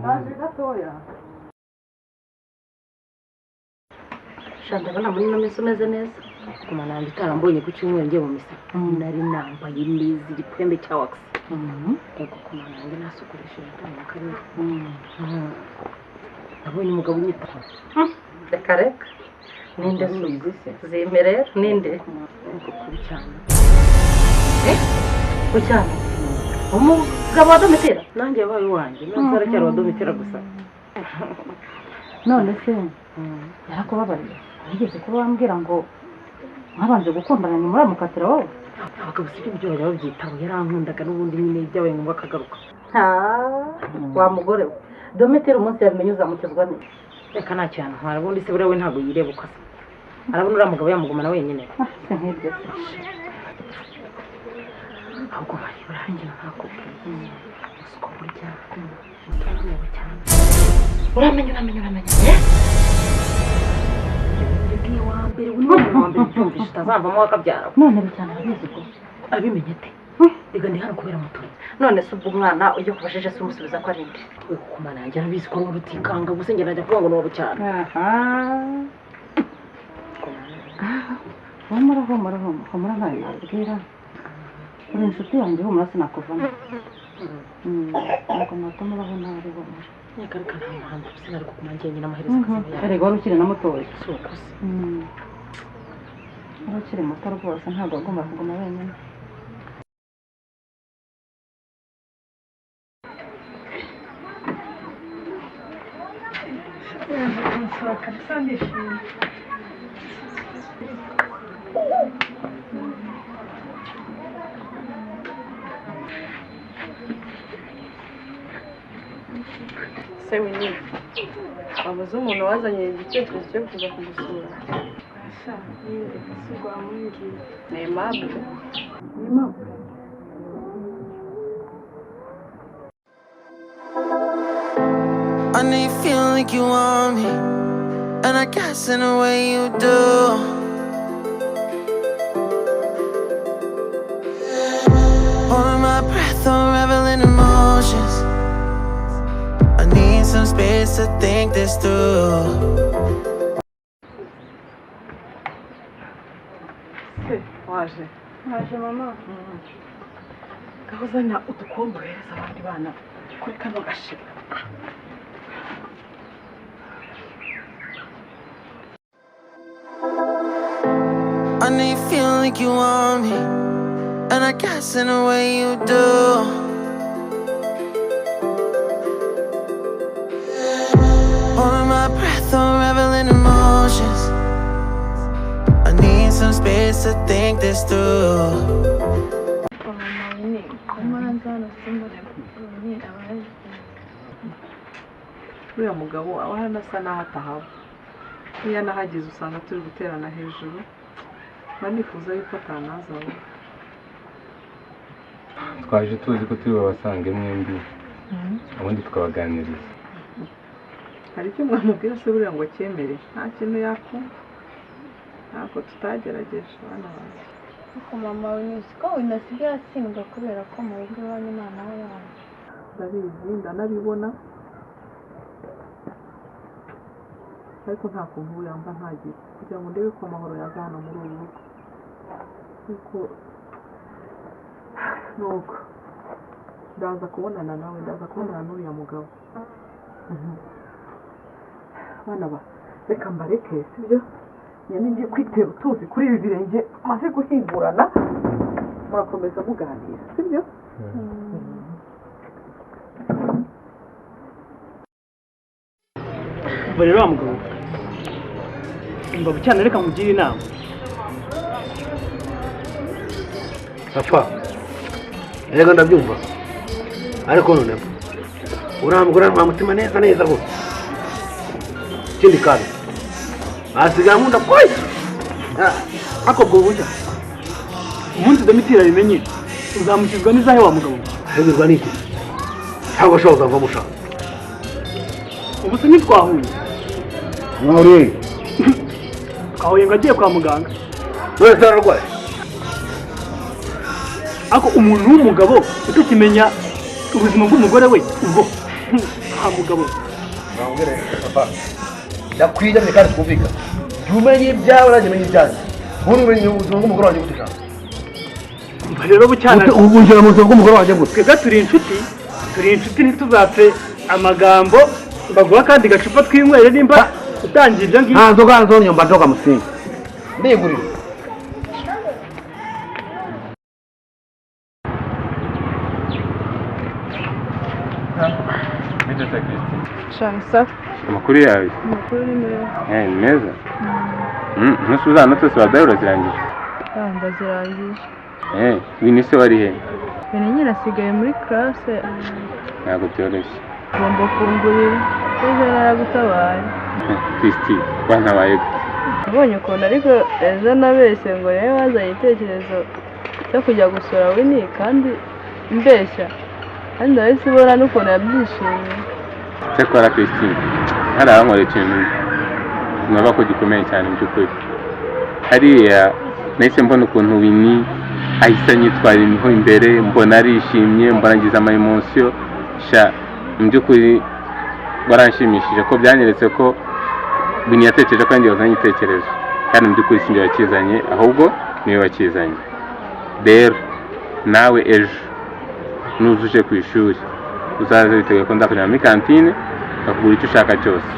Naje gatoya. Ndabona muri ino minsi umeze neza. Kumana yanjye utarambonye ku cyumweru ngiye mu misa. Nari nambaye neza igipembe cya wax. Ego kumana yanjye nasukoresheje ndabona karere. Nabonye umugabo unyitaho. Reka reka. Ninde se? Zime rero ninde? Ego kubi cyane. Bucyana. Umugabo wa Domitira? Nanjye yabaye uwanjye. None aracyari wa Domitira gusa. None se yarakubabariye? Wigeze kuba wambwira ngo mwabanje gukundana nyuma uramukatira wowe? Abagabo si ibyo bajya babyitaho, yarankundaga n'ubundi nyine byabaye ngombwa akagaruka. Wa mugore we, Domitira umunsi yabimenye uzamukizwa neza. Reka nta kintu ntwara, ubundi se buriya we ntabwo yireba uko asa. Arabona uriya mugabo yamugumana wenyine. Si nk'ibyo se. Ahubwo bari barangira ntakubwiye. Uzi ko burya utaramenye cyane. Uramenye uramenye uramenye. Wa mbere uyu wa mbere byumvise utazavamo wakabyara. None Bucyana arabizi ubwo? Abimenye ate? Reka ndi hano kubera Mutoni. None se ubwo umwana ujya kubajije se umusubiza ko ari nde? We kuko mana yanjye arabizi ko ari Rutikanga, gusa njye najya kuvuga ngo ni uwa Bucyana. Aha. Humura humura humura humura, ntayo nabwira. Uri inshuti yanjye, humura sinakuvamo. Ntabwo natuma uraho nabi, humura. Reka reka, nta mpamvu sinari kuguma njyenyine, amaherezo akazaba yawe. Erega wari ukiri na mutoya. Si uko se? Wari ukiri muto rwose, ntabwo wagomba kuguma wenyine. Kunsura kabisa, ndishimye. Se Winnie, wabuze umuntu wazanye igitekerezo cyo kuza kugusura? Sha ninde si rwamumbwiye? Ni Aimable. Ni Aimable. I know you feel like you want me, and I guess in a way you do. Holding my breath, unraveling emotions. I need some space to think this through. Se waje? Waje mama. Ngaho zana udukombe uhereza abandi bana kuri kano gashira. I know you feel like you want me, and I guess in a way you do. Holding my breath, unraveling emotions. I need some space to think this through. Mama Winnie, kumara nza hano simbone Winnie abaye. Uriya mugabo aba hano asa n'aho atahaba, niyo anahageze usanga turi guterana hejuru. Mba nifuza yuko atanaza we. Twaje tuzi ko turi bubasange mwembi, ubundi tukabaganiriza. Hari icyo mwamubwira se buriya ngo acyemere? Nta kintu yakumva, ntabwo tutagerageje bana banjye. Ariko mama Winnie, uzi ko Winnie asigaye atsindwa kubera ko mu rugo iwanyu nta mahoro ahari? Ndabizi, ndanabibona, ariko nta kuntu ubu yamba ntagira kugira ngo ndebe ko amahoro yaza hano muri uru rugo. Ariko nuko ndaza kubonana nawe, ndaza kubonana n'uriya mugabo. Bana ba, reka mbareke, sibyo? Nyine ngiye kwitera utuzi kuri ibi birenge maze guhingurana, murakomeza muganira, sibyo? Umva rero wa mugabo, umva Bucyana, reka nkugire inama. Papa, reka ndabyumva, ariko noneho uriya mugore nta mutima neza neza rwose. Ikindi kandi asigaye ankunda kwezi. Ariko ubwo burya umunsi Domitira abimenye uzamukizwa n'izahe wa mugabo? Ahubwo n'iki cyangwa ushobora uzavamo ushaka. Ubu se ntitwahuye? Mwahuriye? Twahuye ngo agiye kwa muganga. None se ararwaye? Ariko umuntu w'umugabo utakimenya ubuzima bw'umugore we, ubwo nta mugabo. Nambwire papa, ndakwiyamye kandi twumvikane. Jya umenya ibyawe nanjye menye ibyanjye. Ubundi umenya ubuzima bw'umugore wanjye gute shaka? Umva rero Bucyana, Ubu winjira mu buzima bw'umugore wanjye gute? Twebwe turi inshuti, turi inshuti, ntituzapfe amagambo. Baguha kandi gacupa twinywere nimba utangiye ibyo ngibyo. Nta nzoga nzonyomba ndoga musinga. Ndigurira. Bite se Christine? Shansa. Amakuru yawe? Amakuru ni meza. Eh, ni meza. Ntusubiza hano twese badaye urazirangije. Ndazirangije. Eh, Winnie se wari he? Winnie nyine asigaye muri classe. Ntabwo byoroshye. Ugomba kungurira ejo naragutabaye. Christine, wantabaye gute? Nabonye ukuntu ariko ejo nabeshye ngo rero wazanye igitekerezo cyo kujya gusura Winnie kandi mbeshya, kandi nahise ubona n'ukuntu yabyishimiye. Cyakora Christine, hariya bankoreye ikintu numva ko gikomeye cyane mu by'ukuri. Hariya nahise mbona ukuntu Winnie Ahise anyitwara imiho imbere, mbona arishimye, mbona ngize ama émotion. Sha, mu by'ukuri waranshimishije, ko byanyeretse ko Winnie yatekereje ko njye wazanye igitekerezo, kandi mu by'ukuri si njye wakizanye, ahubwo niwe wakizanye. Rero nawe ejo nuza uje ku ishuri, uzaze witeguye ko nzakujyana muri kantine bakugura icyo ushaka cyose,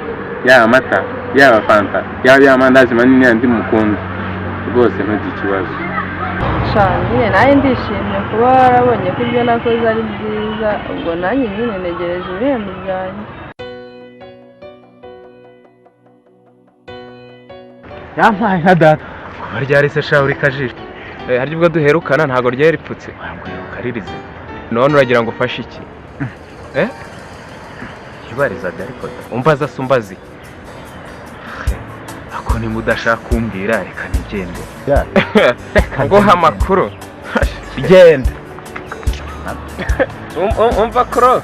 yaba amata, yaba fanta, yaba amandazi manini yandi mukunda rwose, ntugire ikibazo. Sha, nyine nanjye ndishimye kuba warabonye ko ibyo nakoze ari byiza. Ubwo nanjye nyine ntegereje ibihembo byanjye. Yampaye nka data. Kuba ryari se sha uri kajisho? Harya ubwo duherukana ntabwo ryari ripfutse? Nguheruka ririze. None uragira ngo ufashe iki? Eh? Yibarizaga ariko da. Umbaza se umbaza iki? Ako nimba udashaka kumbwira, reka nigende. Nguha amakuru. Genda. Umva kuro,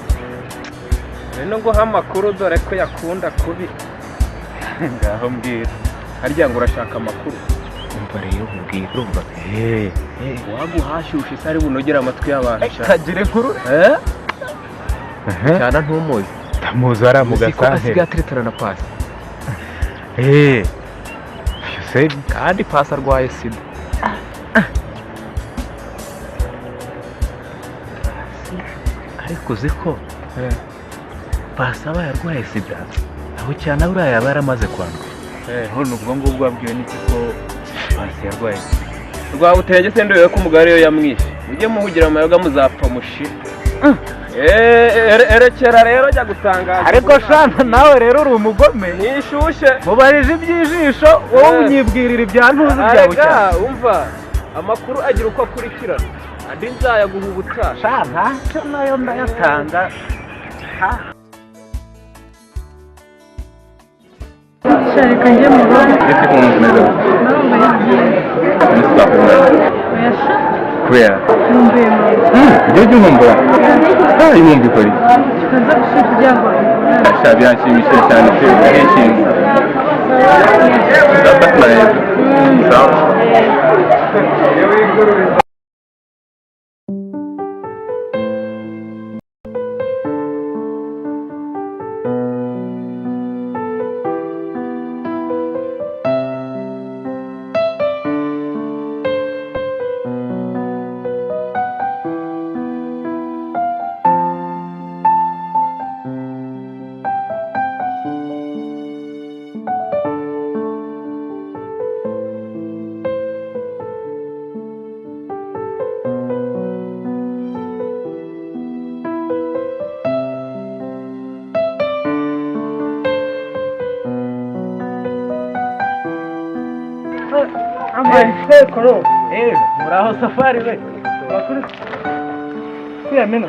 rero nguha amakuru, dore ko yakunda kubi. Ngaho mbwira. Harya ngo urashaka amakuru? Umva rero nkubwire, urumva? Waguhashyushye se ari bunogere amatwi y'abantu sha. Kagire inkuru. Eh? Cyane ntumuzi? Ndamuzi, hariya mu Uzi ko gasantere. Asigaye ateretana na Pasi. Se kandi Pasi arwaye sida. Ariko uzi ko Pasi aba yarwaye sida, aho cyane buriya yaba yaramaze kwandura. None ubwo ngubwo wabwiwe n'iki ko Pasi yarwaye sida? Rwabutenge se ndobewe ko umugore ariyo yamwishe. Mujye muhugira amayoga, muzapfa mushire. Erekera rero jya gutangaza. Ariko shana, nawe rero uri umugome. Nishushe. Mubarije iby'ijisho, wowe unyibwirira ibya ntuzi byawe. Arega Cyane. Umva, amakuru agira uko akurikirana, andi nzayaguha ubutaha. Sha, ntacyo, nayo ndayatanga. Sha, reka njye mu rugo. Ese ko umuntu umeze gute? Ndumva ari byiza. Ese twakundana? Oya sha. Kubera? Nkumbuye mama. Ibyo jya unkumbura? Ah, inkumbi ikora iki? Tukaza gusura kugira ngo tubonane. Sha, biranshimishije cyane pe, ndishimye. Ndafata rero. Sawa. Koro. Muraho safari we. Makuru kwiyamena.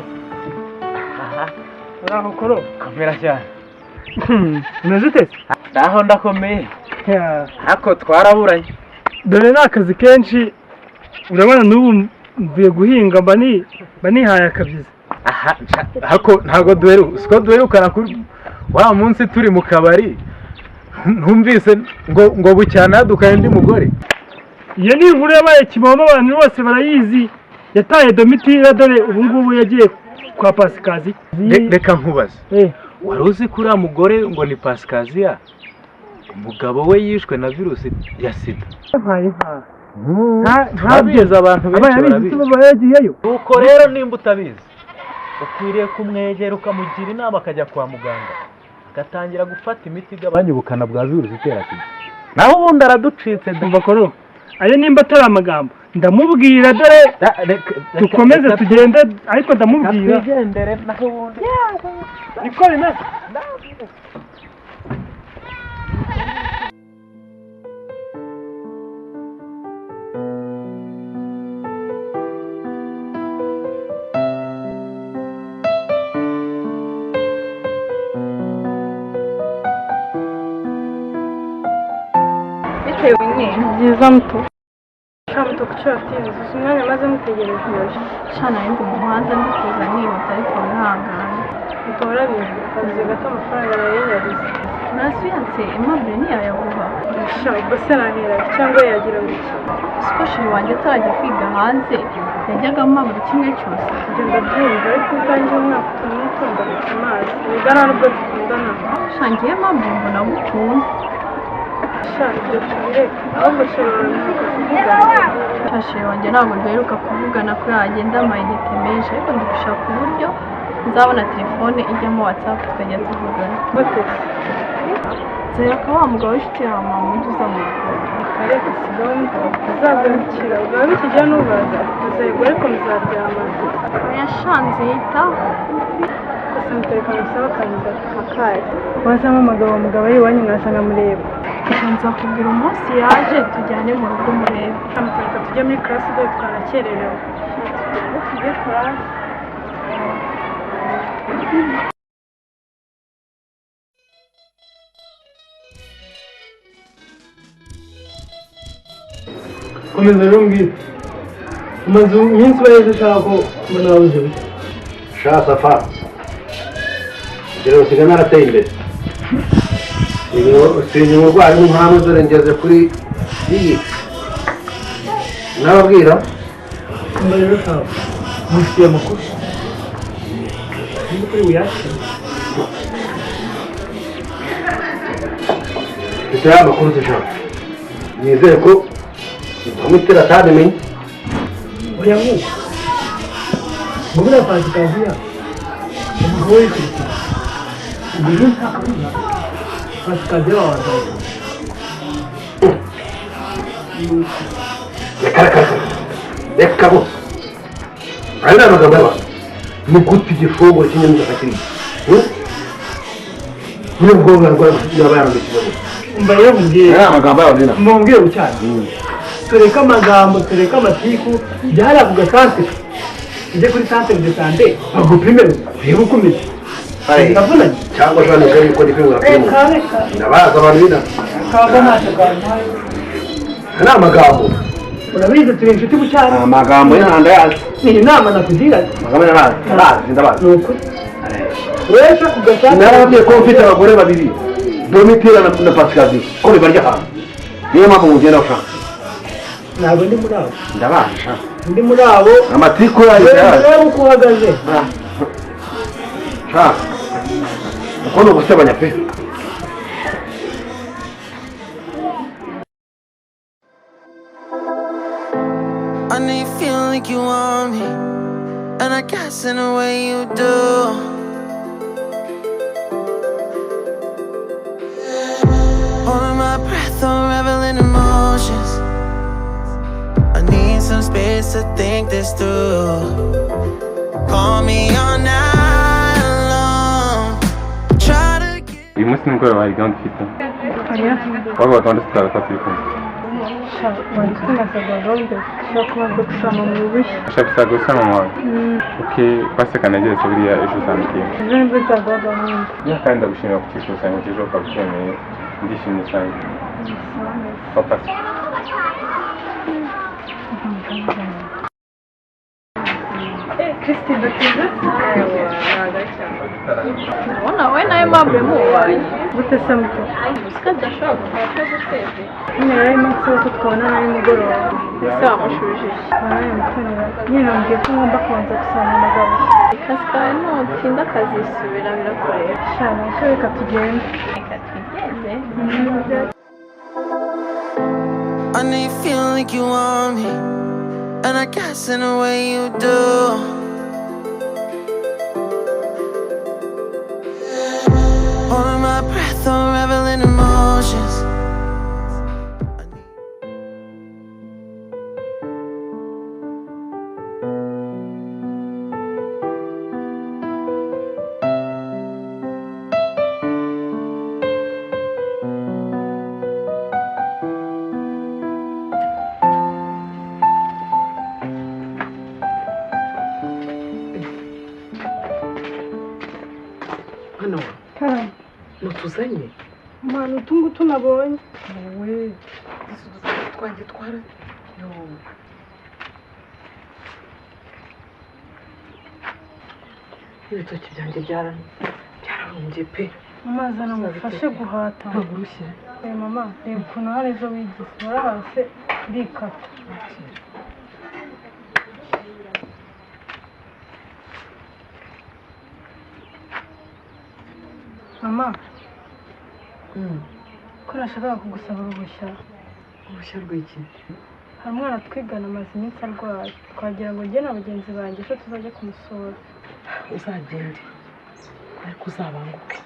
Uraho koro? Komera cyane. Umeze ute? Ndaho, ndakomeye. Ariko twaraburanye. Dore ni akazi kenshi, urabona n'ubu mvuye guhinga, mba nihaye akabyizi. Aha, hako ntabwo duheruka, siko duherukana kuri wa munsi turi mu kabari, ntumvise ngo bucyana yadukanye undi mugore. Iyo ni inkuru yabaye kimomo, abantu bose barayizi. Yataye Domitira, dore ubu ngubu yagiye kwa Pasikazi. Reka nkubaze, wari uzi ko uriya mugore ngo ni Pasikaziya, umugabo we yishwe na virusi ya sida? Ntaye nka Turabizi, abantu benshi abaye abizi. barabizi. Tuba yagiyeyo. Nuko rero nimba utabizi, ukwiriye kumwegera ukamugira inama, akajya kwa muganga agatangira gufata imiti igabanya ubukana bwa virusi itera sida, naho ubundi araducitse da. Umva koro, ayo nimba atari amagambo ndamubwira, dore dukomeze tugende, ariko ndamubwira. Twigendere, naho ubundi Niko bimeze. Bitewe nyine. Byiza muto. Sha muto, kuki watinze? Uzi umwanya maze mutegereje? Sha, nari ndi mu muhanda ndi kuza nihuta, ariko wihangane. Muto waratinze. Urabizi akazi gato amafaranga arayenyariza. Nasuyanse Aimable ntiyayaguha. Sha ubwo se arahera cyangwa yagira ngo iki? Siko sheri wanjye atarajya kwiga hanze yajyaga ampa buri kimwe cyose. Ibyo ndabyumva ariko ubwanjye umwaka utumye ukunda guca amazi. Erega nta nubwo dukundana. Sha ngewe Aimable mbona agukunda. Sha ibyo tubireke ahubwo sheri wawe mwibuka kuvugana. Sha sheri wanjye ntabwo duheruka kuvugana kubera agenda amayinite menshi ariko ndi gushaka uburyo nzabona telefone ijyamo WhatsApp tukajya tuvugana. Gute se? Nzereka wa mugabo w'inshuti yawe mama ujya uza mu rugo. Reka si gahunda uzagurukira ubwawe ikijya n'ubaza muzayigura ariko muzaryamana. Oya sha nziyitaho. Gusa mutereka musaba akantu gato. Akahe? Wazampamagara uwo mugabo ari iwanyu nkaza nkamureba. Sha nzakubwira umunsi yaje tujyane mu rugo murebe. Sha mutereka tujye muri class dore twanakererewe. Sha tugende tujye class. Komeza rero mbwira umaze iminsi ubayeho ushaka ko mbona wabuze buke. Sha Safa, ngero usigaye narateye imbere. Sinya umurwayi w'umuhanga dore ngeze kuri iyi. Nababwira Mba rero shaho mufitiye amakuru niba kuri buyakire. Mfite ya makuru se sha. Nizere ko Domitira atabimenye. Oya nk'uko ngo buriya Pasikaziya umugabo we yikurikiye ubwo rero nta kabuza Pasikaziya wabanza. Reka reka reka reka bose aya ni amagambo y'abantu. Ni gute igifunguro cy'inyamibwa kiriya muri ubwo bwarwaye yaba yarambikije gute? Mba rero nkubwire. Aya ni amagambo y'abantu nyine. Mumbwire bucyane tureke amagambo tureke amatiku byari ku gasantere ujye kuri santere de sante bagupime urebe uko umeze. Ndavunanye cyangwa sha nizere yuko ndi kwibura kuri reka reka ndabaza abantu b'inaha. Kaga ntacyo kantwaye. Aya ni amagambo. Urabizi turi inshuti bucyane. Amagambo y'intanda yazi. Ni inama nakugira. Amagambo y'intanda ndabazi ndabazi. Ni ukuri wese ku gasantere. Narababwiye ko mfite abagore babiri Domitira na Pasikazi ko bibarya ahantu niyo mpamvu mugenda ushaka. Ntabwo ndi muri abo. Ndabazi sha. Ndi muri abo. Amatiku yayo ndayazi. Urebe uko uhagaze. Sha uko ni ugusebanya pe. I know you feel like you want me, and I guess in a way you do. Holding my breath, unraveling emotions. I need some space to think this through. Call me all night long. Try to get. Uyu munsi nimugoroba hari gahunda ufite? Oya. Waba gahunda tutaba turi kumwe? Sha wari twinazaga gahunda ushobora kubanza gusama mu bushya. Ushaka gusa gusama mama wawe? Ok, pasika ntegereze buriya ejo uzambwira. Ejo nibwo nzaguha gahunda. Ya kandi ndagushimira ku cyifuzo cyanjye cy'ejo ukaba ucyemeye ndishimye cyane. Papa. Christine ndatinze. Ndabona wowe na Aimable mubanye. Gute se muto? Usika adashobora gutaha guteze. Nyine rero umunsi wose twabonana nimugoroba. Ese wamushubije iki? Wabaye mutonera. Nyine nambwiye ko ngomba kubanza gusaba umugabo. Akazi kawe nutinda akazisubira birakureba. Sha ntacyo reka tugende. Reka twigende. I know you feel like you want me, and I guess in a way you do. Holding my breath, unraveling emotions. Hano nutuzanye Mwana utu ngutu nabonye. Wowe twanjye twara yo ibitoki byanjye Urahombye pe. Mama, zana ngufashe guhata. Ntabwo urushye? Reba mama, reba ukuntu hari ejo wigize warahase urikata. Mama, ko nashakaga kugusaba uruhushya. Uruhushya rw'iki? Hari umwana twigana amaze iminsi arwaye, twagira ngo njye na bagenzi banjye ejo tuzajya kumusura. Uzagende ariko uzabanguke,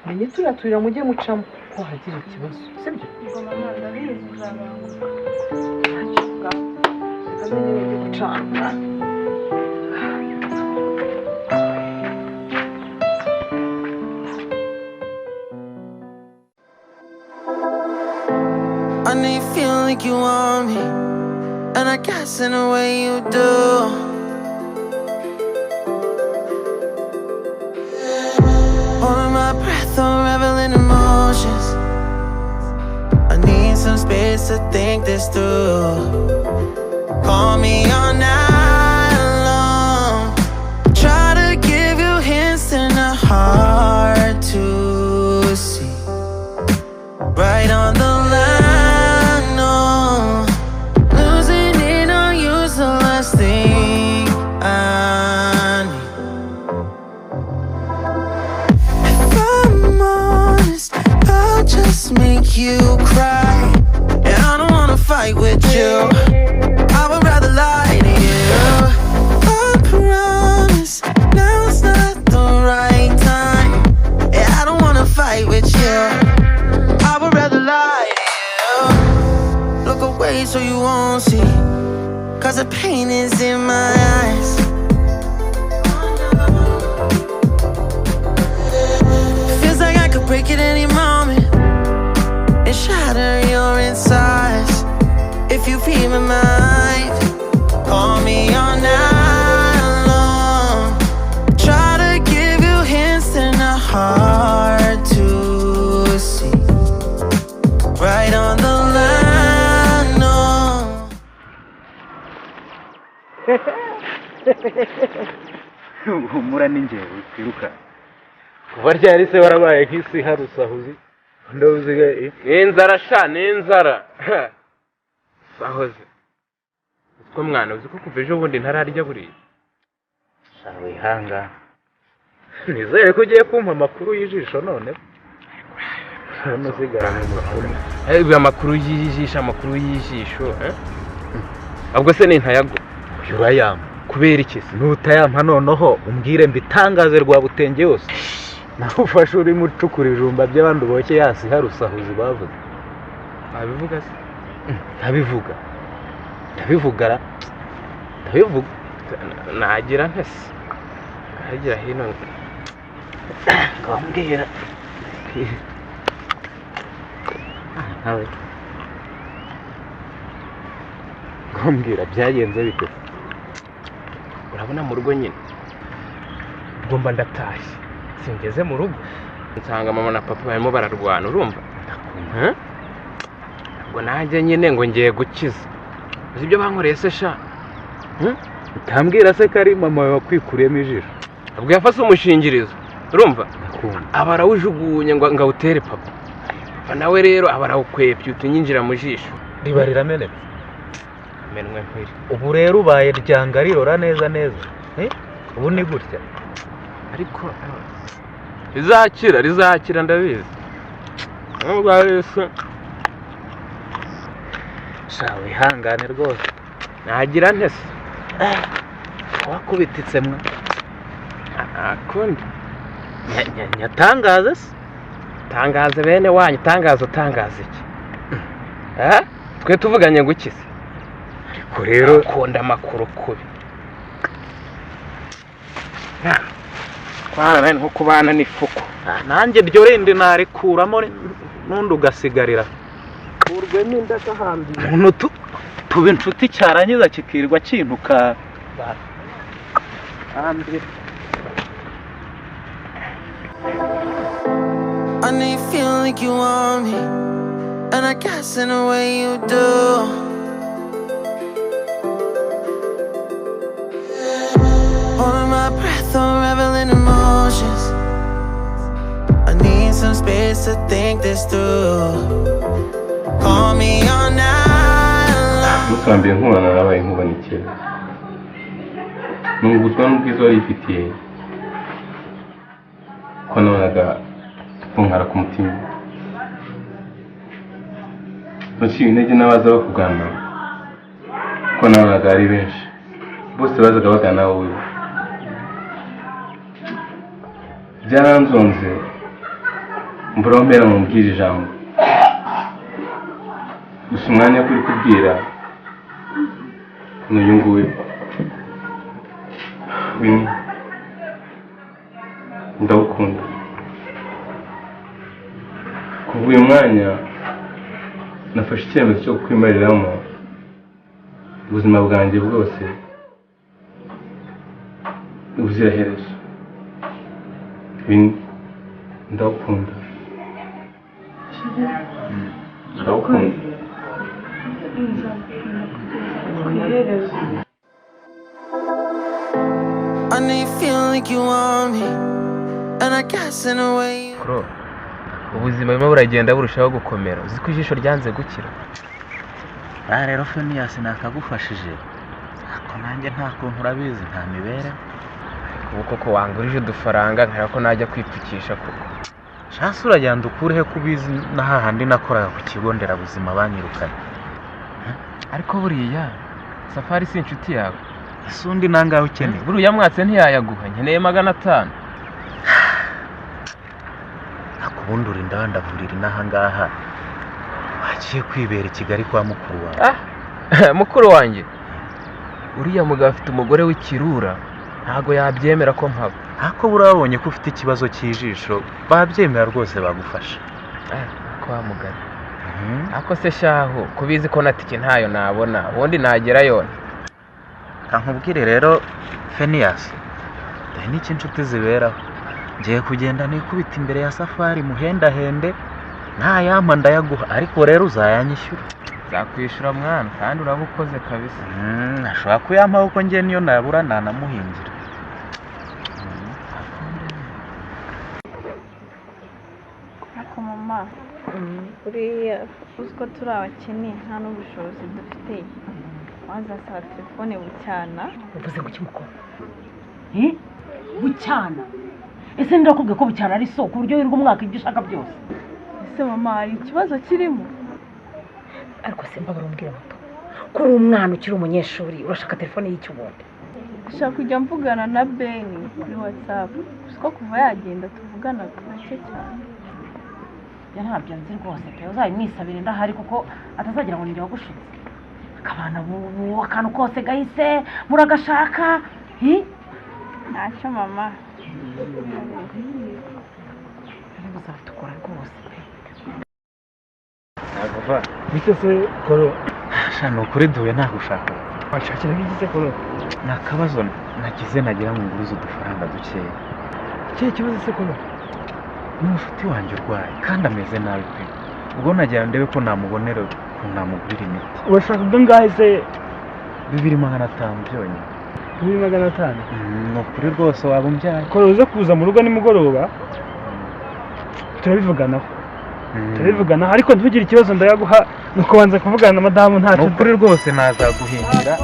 menye turiya tuyira mujye mucamo ko hagira ikibazo, sibyo? Ubwo mama ndabizi uzabanguka. Reka menye njye gucana. I know you feel like you want me, and I guess in a way you do. Holding my breath, unraveling emotions. I need some space to think this through. Call me all night long. Try to give you hints and a hard to see. Right on the line, no. Losing it on you's the last thing I need. If I'm honest, I'll just make you cry. And I don't wanna fight with you. I would rather lie to you. I promise, now's not the right time. Yeah, I don't wanna fight with you. I would rather lie to you. Look away so you won't see, 'cause the pain is in my eyes. Feels like I could break at any moment and shatter your insides. If you read my mind, call me all night long. Try to give you hints and a hard to see. Right on the line, no. Humura n'ingewe twiruka. Kuva ryari se warabaye nk'isi harusahuzi ndabuziga? Ni inzara sha, ni inzara. Sahoze utwo mwana, uzi ko kuva ejo bundi ntararya buriya? Sha wihanga, nizere ko ugiye kumpa amakuru y'ijisho none hano usigaranye amakuru. Amakuru y'ijisho, amakuru y'ijisho, eh? Ubwo se ni ntayago? Urayampa. Kubera iki se? Nutayampa noneho umbwire mbitangaze Rwabutenge yose. Nawe ufashe urimo ucukura ibijumba by'abandi uboshye yasi harusahuzi bavuze. Wabivuga se? Ndabivuga. Ndabivuga ra. Ndabivuga. Nagira ntese. Nagira hino. Ngambwira. Nawe. Ngambwira byagenze bite? Urabona mu rugo nyine. Ubwo mba ndatashye. Singeze mu rugo nsanga mama na papa barimo bararwana, urumva? Ubwo nanjye nyine ngo ngiye gukiza. Uzi ibyo bankoreye se sha? Utambwira se ko ari mama wawe wakwikuriyemo ijisho? Ubwo yafase umushingirizo, urumva? Aba arawujugunye ngo awutere papa. Papa nawe rero aba arawukwepye utinyinjira mu jisho. Riba riramenetse. Amenwe mpiri. Ubu rero ubaye ryanga rirora neza neza. Ubu ni gutya. Ariko rizakira, rizakira ndabizi. Sha wihangane rwose. Nagira ntese. Wakubititse mwa. Akundi. Nyatangaze se? Tangaze bene wanyu, tangaze utangaze iki? Twe tuvuganye ngo iki se? Ariko rero ukunda amakuru kubi. Kwana nko kubana n'ifuku. Nanjye ryo rindi narikuramo n'undi ugasigarira. Urwe n'indagahambiye. Umuntu tuba inshuti cyarangiza kikirwa kintuka. I know you feel like you want me, and I guess in a way you do. Holding my breath, unraveling emotions. minutes to think this through. Call me all night long. Umunsi wa mbere nkubona nabaye nkubonikera, nunguzwa n'ubwiza wari ifitiye, ko nabonaga kunkara ku mutima. Naciwe intege n'abaza bakugana, ko nabonaga ari benshi, bose bazaga bagana wowe. Byaranzonze mbura aho mpera mubwira ijambo, gusa umwanya wo kurikubwira ni uyu nguyu. Winnie, ndagukunda. Kuva uyu mwanya nafashe icyemezo cyo kukwimariramo ubuzima bwanjye bwose ubuziraherezo. Winnie, ndagukunda, ndagukunda. Ku iherezo. I know you feel like you want me, and I guess in a way you Kuro, ubuzima burimo buragenda burushaho gukomera. Uzi ko ijisho ryanze gukira. Aha rero Feniyasi nakagufashije, ariko nanjye nta kuntu urabizi nta mibereho. Ubu koko wangurije udufaranga nkareba ko najya kwipfukisha koko. Shasi uragenda ukurehe ko ubizi na hahandi nakoraga ku kigo nderabuzima banyirukanye. Ariko buriya Safari si inshuti yawe. Ese undi nangahe ukeneye? Buriya mwatse ntiyayaguha, nkeneye 500. Ariko ubundi uri ndandavurira inaha ngaha, wagiye kwibera i Kigali kwa mukuru wawe. Ah, mukuru wanjye uriya mugabo afite umugore w'ikirura, ntago yabyemera ko mpaba. Ariko buriya babonye ko ufite ikibazo cy'ijisho babyemera rwose bagufasha. Ah, ko wa mugani. Ako se shahu kubizi ko na tike ntayo nabona, ubundi nagerayo. Kankubwire rero Feniyasi, dore n'icyo inshuti ziberaho. Ngiye kugenda nikubita imbere ya Safari muhendahende, ntayampa ndayaguha, ariko rero uzayanyishyura. Nzakwishyura mwana, kandi uraba ukoze kabisa. Ashobora kuyampa kuko njye niyo nabura nanamuhingira. Ariko mama, buriya uzi ko turi abakene nta n'ubushobozi dufite, wazasaba telefone Bucyana. Uvuze ngo iki mukobwa? Bucyana? Ese ndakubwiye ko Bucyana ari so ku buryo wirirwa umwaka ibyo ushaka byose? Ese mama hari ikibazo kirimo? Ariko se mbabara umbwira muto, ko uri umwana ukiri umunyeshuri urashaka telefone y'iki ubundi? Ndashaka kujya mvugana na Beni kuri WhatsApp, gusa ko kuva yagenda tuvugana gake cyane. Ya ntabyo nzi rwose pe, uzabimwisabire ndahari kuko atazagira ngo ninjye wagushutse. Akabana bubu akantu kose gahise muragashaka. Ntacyo mama. Uzatukura rwose pe. Ntabwo Bite se Koro? Sha ni ukuri duhuye ntagushaka. Wanshakira iki se Koro? Ni akabazo nagize nagira ngo ngurize udufaranga dukeya. Ikihe kibazo se Koro? Ni umushuti wanjye urwaye kandi ameze nabi pe. Ubwo nagira ndebe ko namubonera ukuntu namugurira imiti. Urashaka ubwangahe se? 2500 byonyine. 2500? Ni ukuri rwose waba umbyaye. Koro uze kuza mu rugo nimugoroba turabivuganaho. Turabivuganaho ariko ntugire ikibazo ndayaguha, ni ukubanza kuvugana na madamu ntacyo. Ni ukuri rwose nazaguhingira.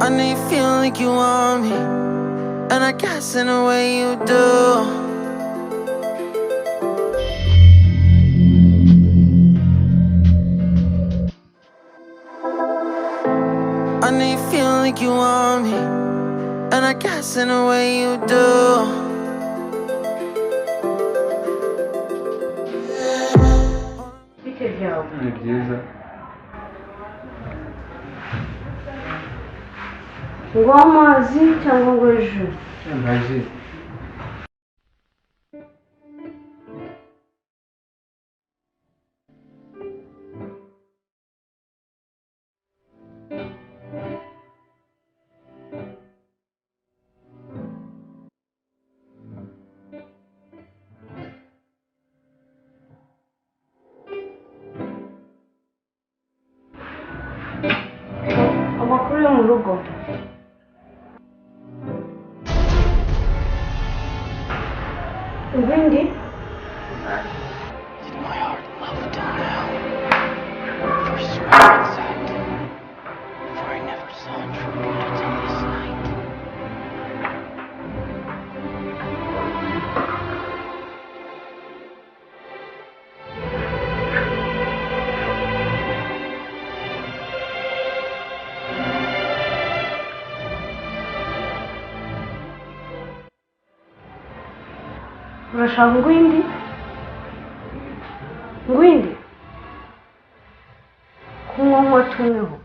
I know you feel like you want me, and I guess in a way you do. I know you feel like you want me, and I guess in a way you do. Ni byiza. Ngo amazi cyangwa ngo ji? Nta ji. rugo. Ibindi urashaka ngwindi ngwindi kunywa nywa tunyweho.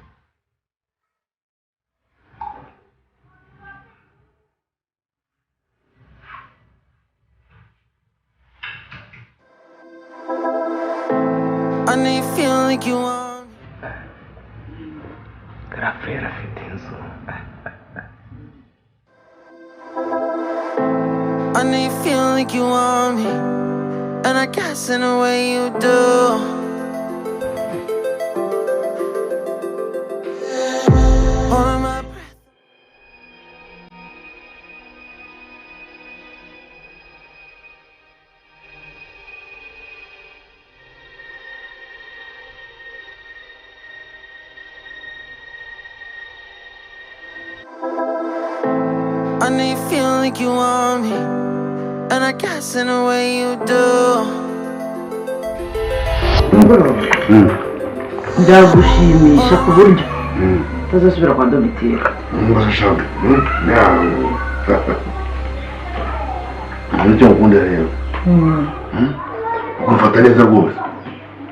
I know you feel like you want. Garafurere afite inzu. I know you feel like you want me, and I guess in a way you do. Holding my breath. I know you feel like you want me, and I guess in a way you do. Ndagushimisha ku buryo utazasubira kwa Domitira. Mbashaka. Nicyo ngukunda rero. Ukumfata neza rwose.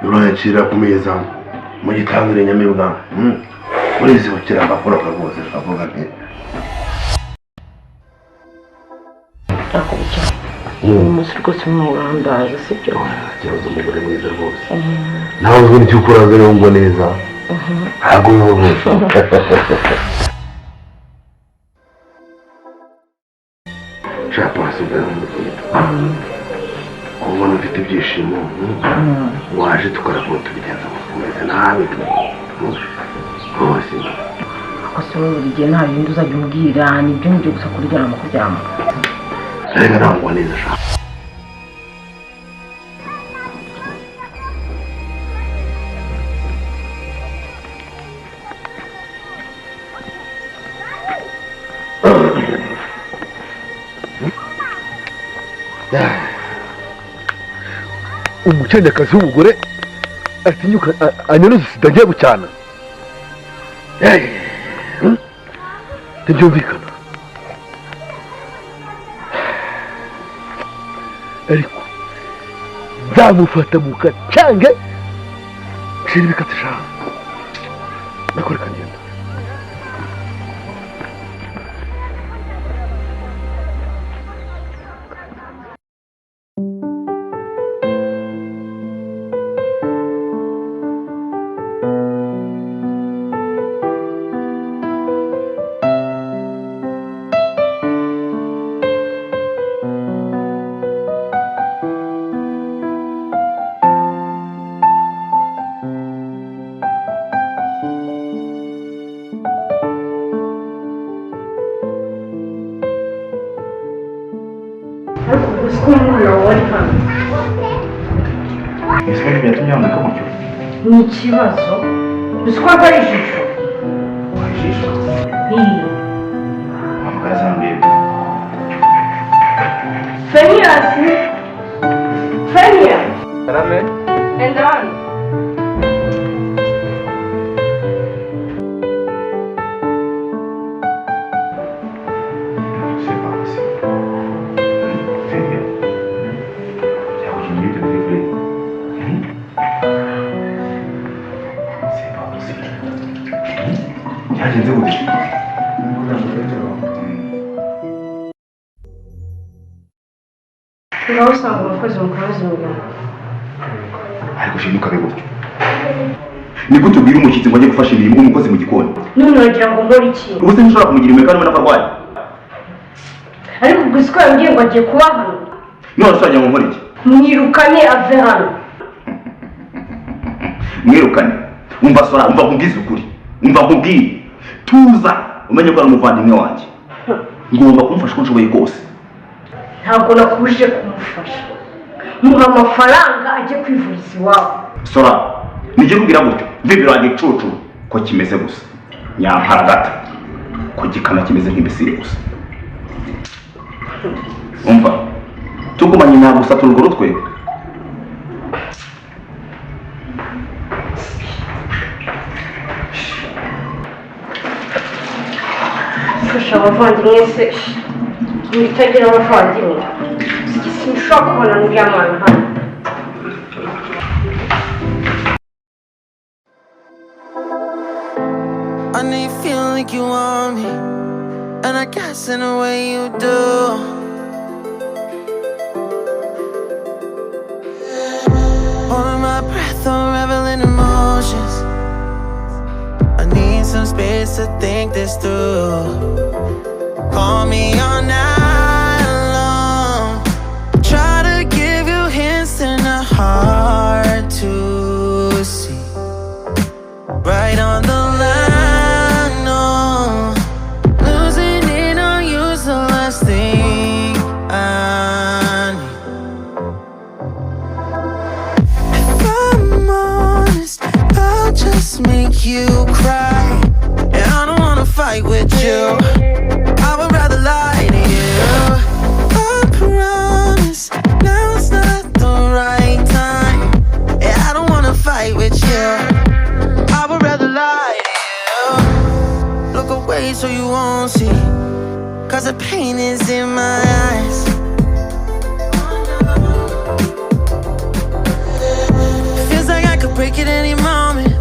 Uranyakira ku meza mu gitangire nyamibwa. Urizibukira mbakoroka rwose avuga nti uyu munsi rwose nturandaje sibyo? Ikibazo umugore mwiza rwose. Nawe uzi icyo ukora rero ngo neza. Ntabwo biba rwose. Shaka wasubira mu rugo. Ubona ufite ibyishimo waje tukarakora tubigenza umeze nabi rwose. Ako se wowe buri gihe nta bindi uzajya umbwira, ni ibyo ngibyo gusa, kuryama kuryama. Reka ntabwo neza shaka. Umukenyakazi w'umugore atinyuka anyuruza sida agiye gucyana. Ntibyumvikana. Ariko nzamufata mu gacange nshira ibikatsi sha nakora kagenda. Ni ikibazo uzi ko ari ijisho. Ijisho? Feniyasi, Feniya. Karame. Enda hano. Byagenze gute? Ngaho usanga umukozi mukuru azi imirimo. Ariko shima ukabe gutyo. Ni gute ubwira umushyitsi ngo ajye gufasha imirimo umukozi mu gikoni? None uragira ngo nkore iki? Ubu se ntushobora kumugira imwe kandi ubona ko arwaye? Ariko ubwo siko yambwiye ngo agiye kuba hano. None se wagira ngo nkore iki? Mwirukane ave hano. Mwirukane. Umva sora, umva nkubwize ukuri. Umva nkubwire. Tuza. Umenye ko ari umuvandimwe wanjye. Ngomba kumufasha uko nshoboye kose. Ntabwo nakubujije kumufasha. Muha amafaranga ajye kwivuriza iwabo. Sora, nijye kubwira gutyo. Mvibiro wanjye cucu ko kimeze gusa. Nyamparagata. Ko gikana kimeze nk'imbesire gusa. Umva. Tugumanye ntabwo gusatura urwo rutwe. Fasha abavandimwe se witagira abavandimwe. Sinshobora kubona n'uriya mwana hano. I know you feel like you want me, and I guess in a way you do. Holding my breath, unraveling emotions. I need some space to think this through. Call me all night long. Try to give you hints and a hard to see. Right on the line, no. Losing it on you's the last thing I need. If I'm honest, I'll just make you cry. And I don't wanna fight with you. I would rather lie to you. I promise now's not the right time. Yeah, I don't wanna fight with you. I would rather lie to you. Look away so you won't see, 'cause the pain is in my eyes. Feels like I could break at any moment.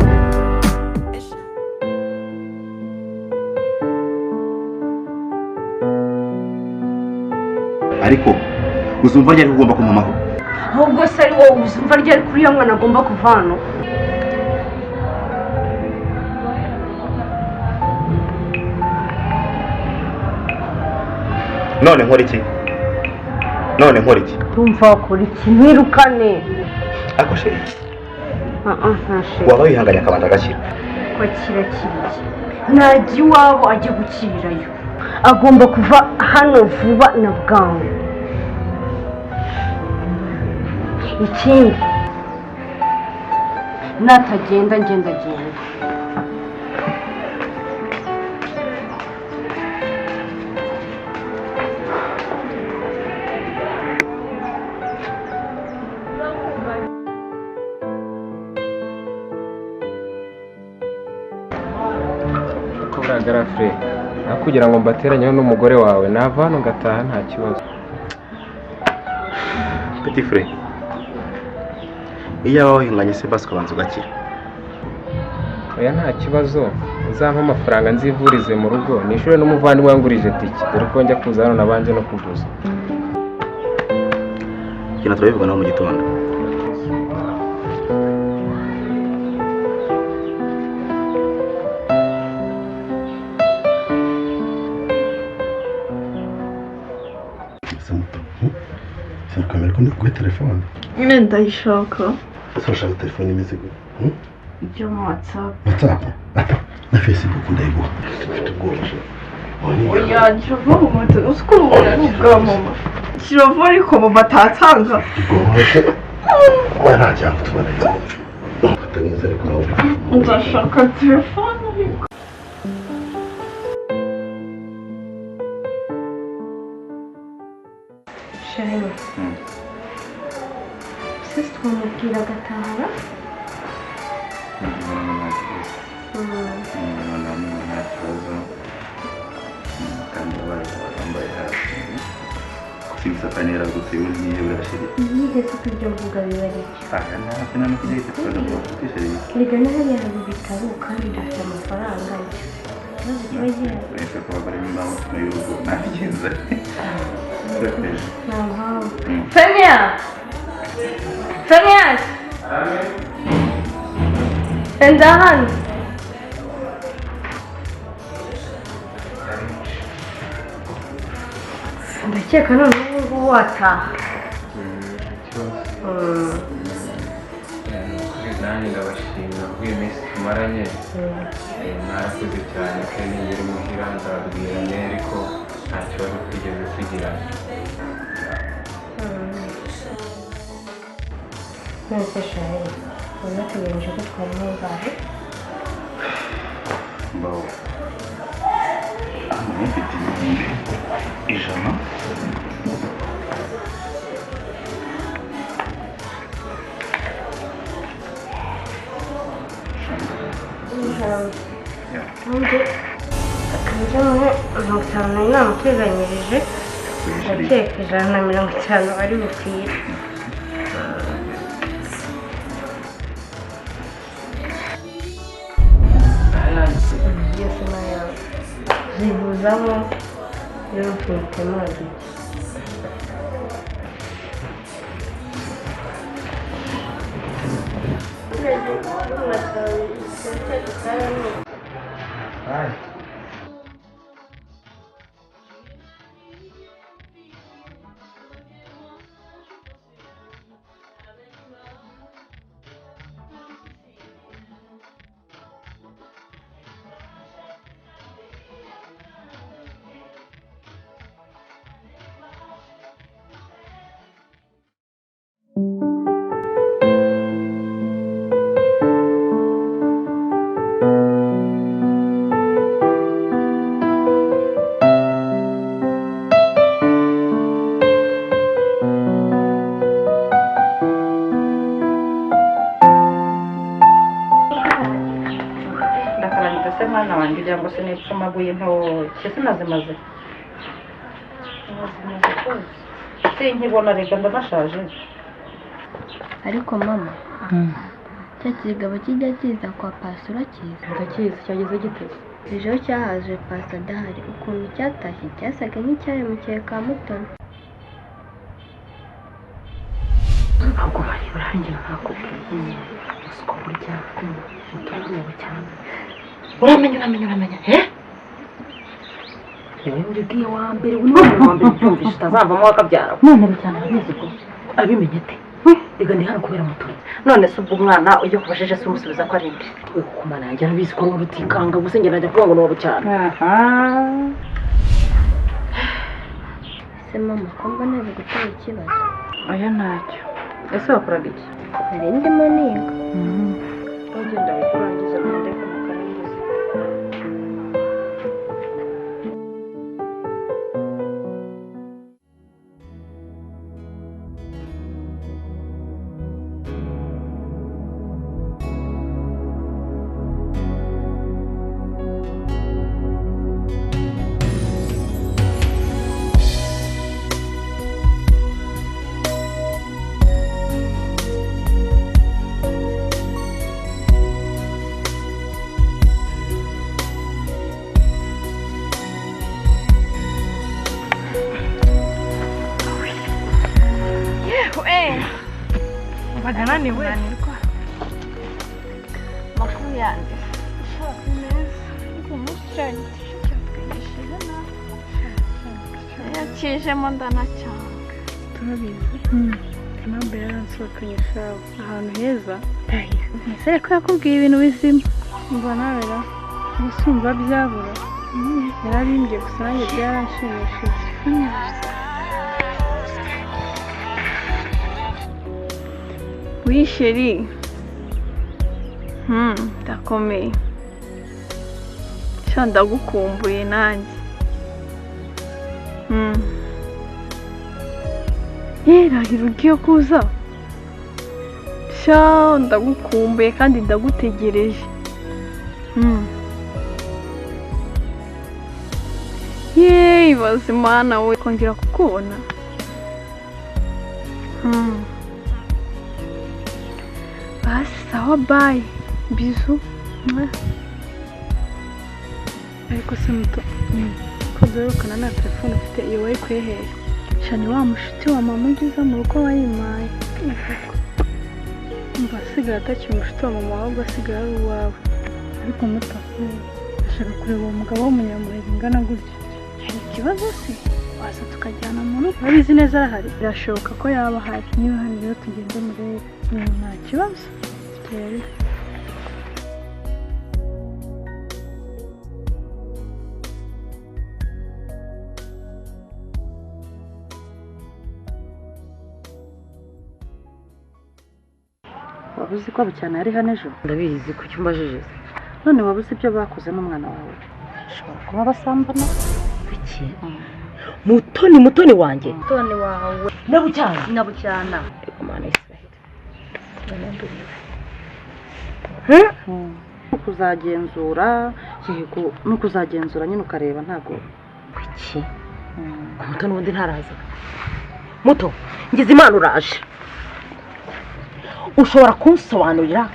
Ariko uzumva ryari ugomba kumamaho. Ahubwo se ari wowe uzumva ryari kuri ya mwana agomba kuva hano? None nkora iki? None nkora iki? Ndumva wakora iki? Mwirukane. Ariko sheri, nta sheri. Waba wihanganye akabanza agakira. Ko akira akiriye. Najya iwabo ajye gukirirayo. Agomba kuva hano vuba na bwangu. Ikindi natagenda ngenda genda. Ko buriya aho kugira ngo mbateranyeho n'umugore wawe nava hano ngataha nta kibazo. Petit frère, iyo waba wihanganye se basi ukabanza ugakira. Oya nta kibazo, uzampa amafaranga nzivurize mu rugo nishyure n'umuvandimwe wangurije tike, dore ko njya kuza hano nabanje no kuguza. Ikintu turabivuga naho mu gitondo. Kuri telefone nyine ndayishaka. Ese urashaka telefone imeze gute? Ibyo mu WhatsApp. WhatsApp na Facebook ndayiguha. Mfite ubwoba. Oya kirava mu moto, uzi ko ubu ari ubwa mama. Kirava ariko mama atatanga. Oya nta cyangwa tubona. Mfata neza ariko nawe. Ndashaka telefone ariko. Sheri. Sisi twamubwira agatahara. Nta kibazo kandi wambaye hafi gusa yaragutse n'iyo birashiri. Iyihe se ko ibyo mvuga biba ari byo? Aya nta hafi nta no kujya yita tukaza kuba Erega na hariya hari ibitaro kandi dufite amafaranga ikibazo kiba gihari. Uretse ko abagore n'imbamutima y'urugo ntabigenza. Nta mpamvu. Fenya! Fenya! Enda hano. Ndakeka none ubu ngubu wataha. Nanjye ndabashimira kuko iyi minsi tumaranye. Mwarakoze cyane kandi nigera imuhira nzababwira nere ko nta kibazo twigeze tugirana. None shari, unategereje ko twabona ngahe? Mbaho hano mfite 100,000. Undi akajya muri 50 inama uteganyirije, ndakeka 150 ari bukwire. Yose ni ayawe, zihuzamo rero utuntu duke. Mwana wanjye ugira ngo sinipfumaguye intoki sinazimaze sinkibona reka ndanashaje. Ariko mama, cya kigabo kijya kiza kwa pasi urakizi? Ndakizi, cyageze giteze ejo cyahaje pasi adahari, ukuntu cyatashye cyasaga nk'icyahemukiye ka Mutoni. Ahubwo bari urangira ntakubwiye usiko burya Mutoni ni cyane. Uramenya uramenya uramenya eh? Niwe ubibwiye wa mbere, niwe muntu wa mbere ubyumvise utazavamo wakabyara. None cyane arabizi ko abimenye ate? Reka ndi hano kubera Mutoni. None se ubwo umwana ujya kubajije se umusubiza ko ari nde? We kukumana yanjye arabizi ko ari urutikanga gusa njye najya kuvuga ngo ni uwo cyane. Aha. Se mama ko mbona biguteye ikibazo? Oya ntacyo. Ese wakoraga iki? Nari ndimo niga. Ugenda wikurangiza ndeka. Bananiwe. Makuru yanjye. Umusore cyatwigishije nabi. Yakijemo ndanacyanga. Turabizi. Impamvu yaransohokanye shawe ahantu heza. Ese ko yakubwiye ibintu bizima. Umva nawe ra. Ubusumva byabura. Yarabimbye gusa nanjye byaranshimishije. Oui chérie. Ndakomeye. Sha ndagukumbuye nanjye. Yerahira ugiye kuza. Sha ndagukumbuye kandi ndagutegereje. Yeee bazimana we kongera kukubona. Basi sawa bye. Bisous. Ariko se muto ko duherukana nta telefone ufite iyo wayikuye hehe? Shani wa mushuti wa mama ugeze mu rugo wayimpaye. Umva asigaye atakiri umushuti wa mama ahubwo asigaye ari uwawe. Ariko muto ndashaka kureba uwo mugabo w'umunyamurenge ungana gutya. Hari ikibazo se? Waza tukajyana mu rugo. Urabizi neza arahari? Birashoboka ko yaba ahari. Niba ahari rero tugende murebe. Nta kibazo. Tugende. Waba uzi ko Bucyana yari hano ejo? Ndabizi, ku cyumba jejeze. None waba uzi ibyo bakoze n'umwana wawe? Ushobora kuba basambana. Iki? Mutoni, Mutoni wanjye. Mutoni wawe. Na Bucyana. Na Bucyana. Ego Mana Israel. Kuzagenzura, yego, no kuzagenzura nyine ukareba ntago. Iki? Mutoni ubundi ntaraza. Muto, ngize Imana uraje. Ushobora kunsobanurira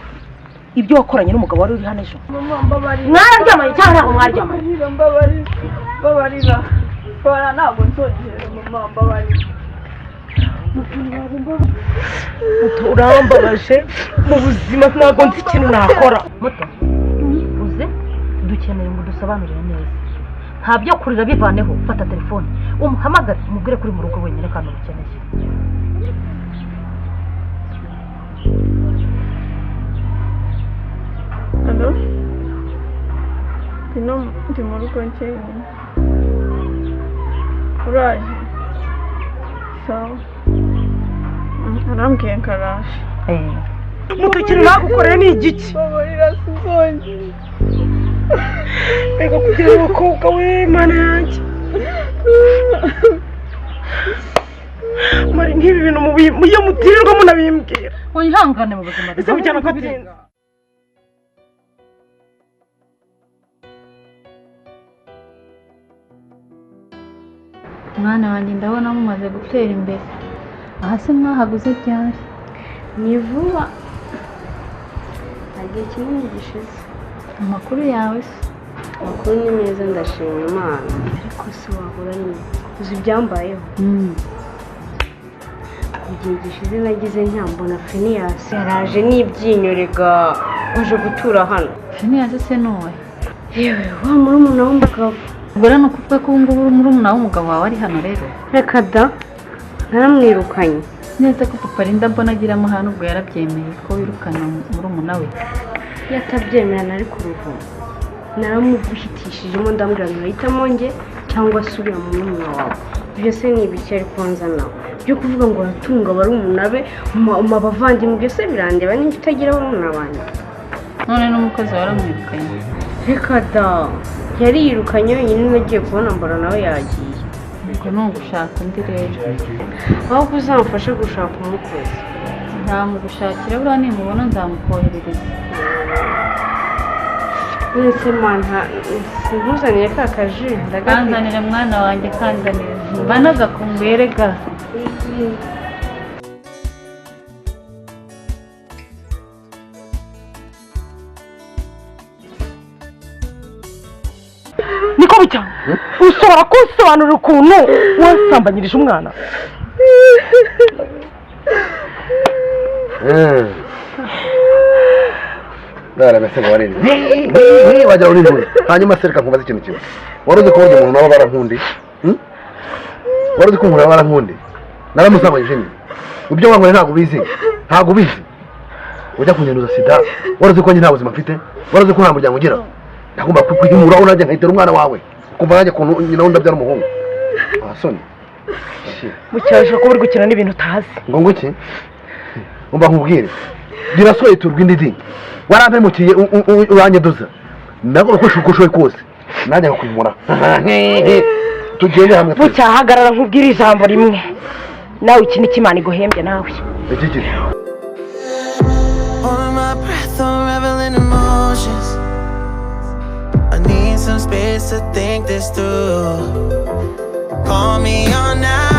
ibyo wakoranye n'umugabo wari uri hano ejo? Mwararyamanye cyangwa ntabwo mwaryamanye? Mbabarira, mbabarira. Mbabarira, ntabwo nzongera, mama, mbabarira. Muto, urambabaje mu buzima, ntabwo nzi ikintu nakora. Muto, uze dukeneye ngo dusobanurire neza. Nta byo kurira, bivaneho. Fata telefone umuhamagare, umubwire kuri mu rugo wenyine kandi umukeneye. Alo? Ndi mu rugo njyenyine. Uraje? Sawa. Arambwiye ngo araje. Muto, ikintu nagukoreye ni igiki? Mbabarira, sinzongera. Mbega kugira abakobwa we, Mana yanjye. Mari nk'ibi bintu iyo mutirirwa munabimbwira. Wihangane mu buzima. Ese Bucyana ko atinda? Mwana wanjye, ndabona mumaze gutera imbere. Aha se mwahaguze ryari? Ni vuba, nta gihe kinini gishize. Amakuru yawe se? Amakuru ni meza, ndashima Imana. Ariko se wahura nyine, uzi ibyambayeho? Mu gihe gishize nagize ntambona Finiyasi yaraje n'ibyinyo rega, waje gutura hano. Finiyasi se ni uwe? Yewe, wa murumuna w'umugabo. Ubwo rero ni ukuvuga ko ubu ngubu murumuna w'umugabo wawe ari hano rero? Reka da, naramwirukanye. Neza ko papa Linda mbona agira amahane, ubwo yarabyemeye ko wirukana murumuna we? Iyo atabyemera nari kuruhura. Naramuguhitishijemo ndamubwira ngo hitamo njye cyangwa asubira mu murumuna wawe. Ibyo se ni ibiki ari kubanza nawe? Byo kuvuga ngo aratunga barumuna be, abavandimwe, ibyo se birandeba nimba utagira barumuna banjye? None n'umukozi waramwirukanye? Reka da, yari yirukanye wenyine, nagiye kubona mbona nawe yagiye. Ubwo ni ugushaka undi rero. Ahubwo uzamufashe gushaka umukozi. Nzamugushakira, buriya nimubona nzamukoherereza. Nese mwana, nkuzanire ka kaji? Kanzanire mwana wanjye, kanzanire. Mba nagakumbuye rega. Niko Bucyana, ushobora kunsobanurira ukuntu wasambanyirije umwana? Narabese ngo warinde wajya uri. Hanyuma se reka nkubaze ikintu kimwe. Wari uzi ko burya umuntu nabo barankundi? Wari uzi ko umuntu nabo barankundi? Naramusambanyije nyine. Ibyo wankoreye ntabwo ubizi, ntabwo ubizi. Ujya kunyanduza sida, wari uzi ko njye nta buzima mfite? Wari uzi ko nta muryango ugira? Nagomba kukwihimuraho nanjye nkahitera umwana wawe, ukumva nanjye ukuntu nyina wundi abyara umuhungu. Ah, soni. Bucyana, ushobora kuba uri gukina n'ibintu utazi. Ngo nguki? Umva nkubwire. Gira so iturwa indi dini. Warampemukiye uranyanduza. Nagomba uko ushoboye kose nanjye nkakwimura. Tugende hamwe. Bucyana, hagarara nkubwire ijambo rimwe. Nawe iki ni Imana iguhembye nawe. Iki. Holding my breath, unraveling emotions. I need some space to think this through. Call me all night.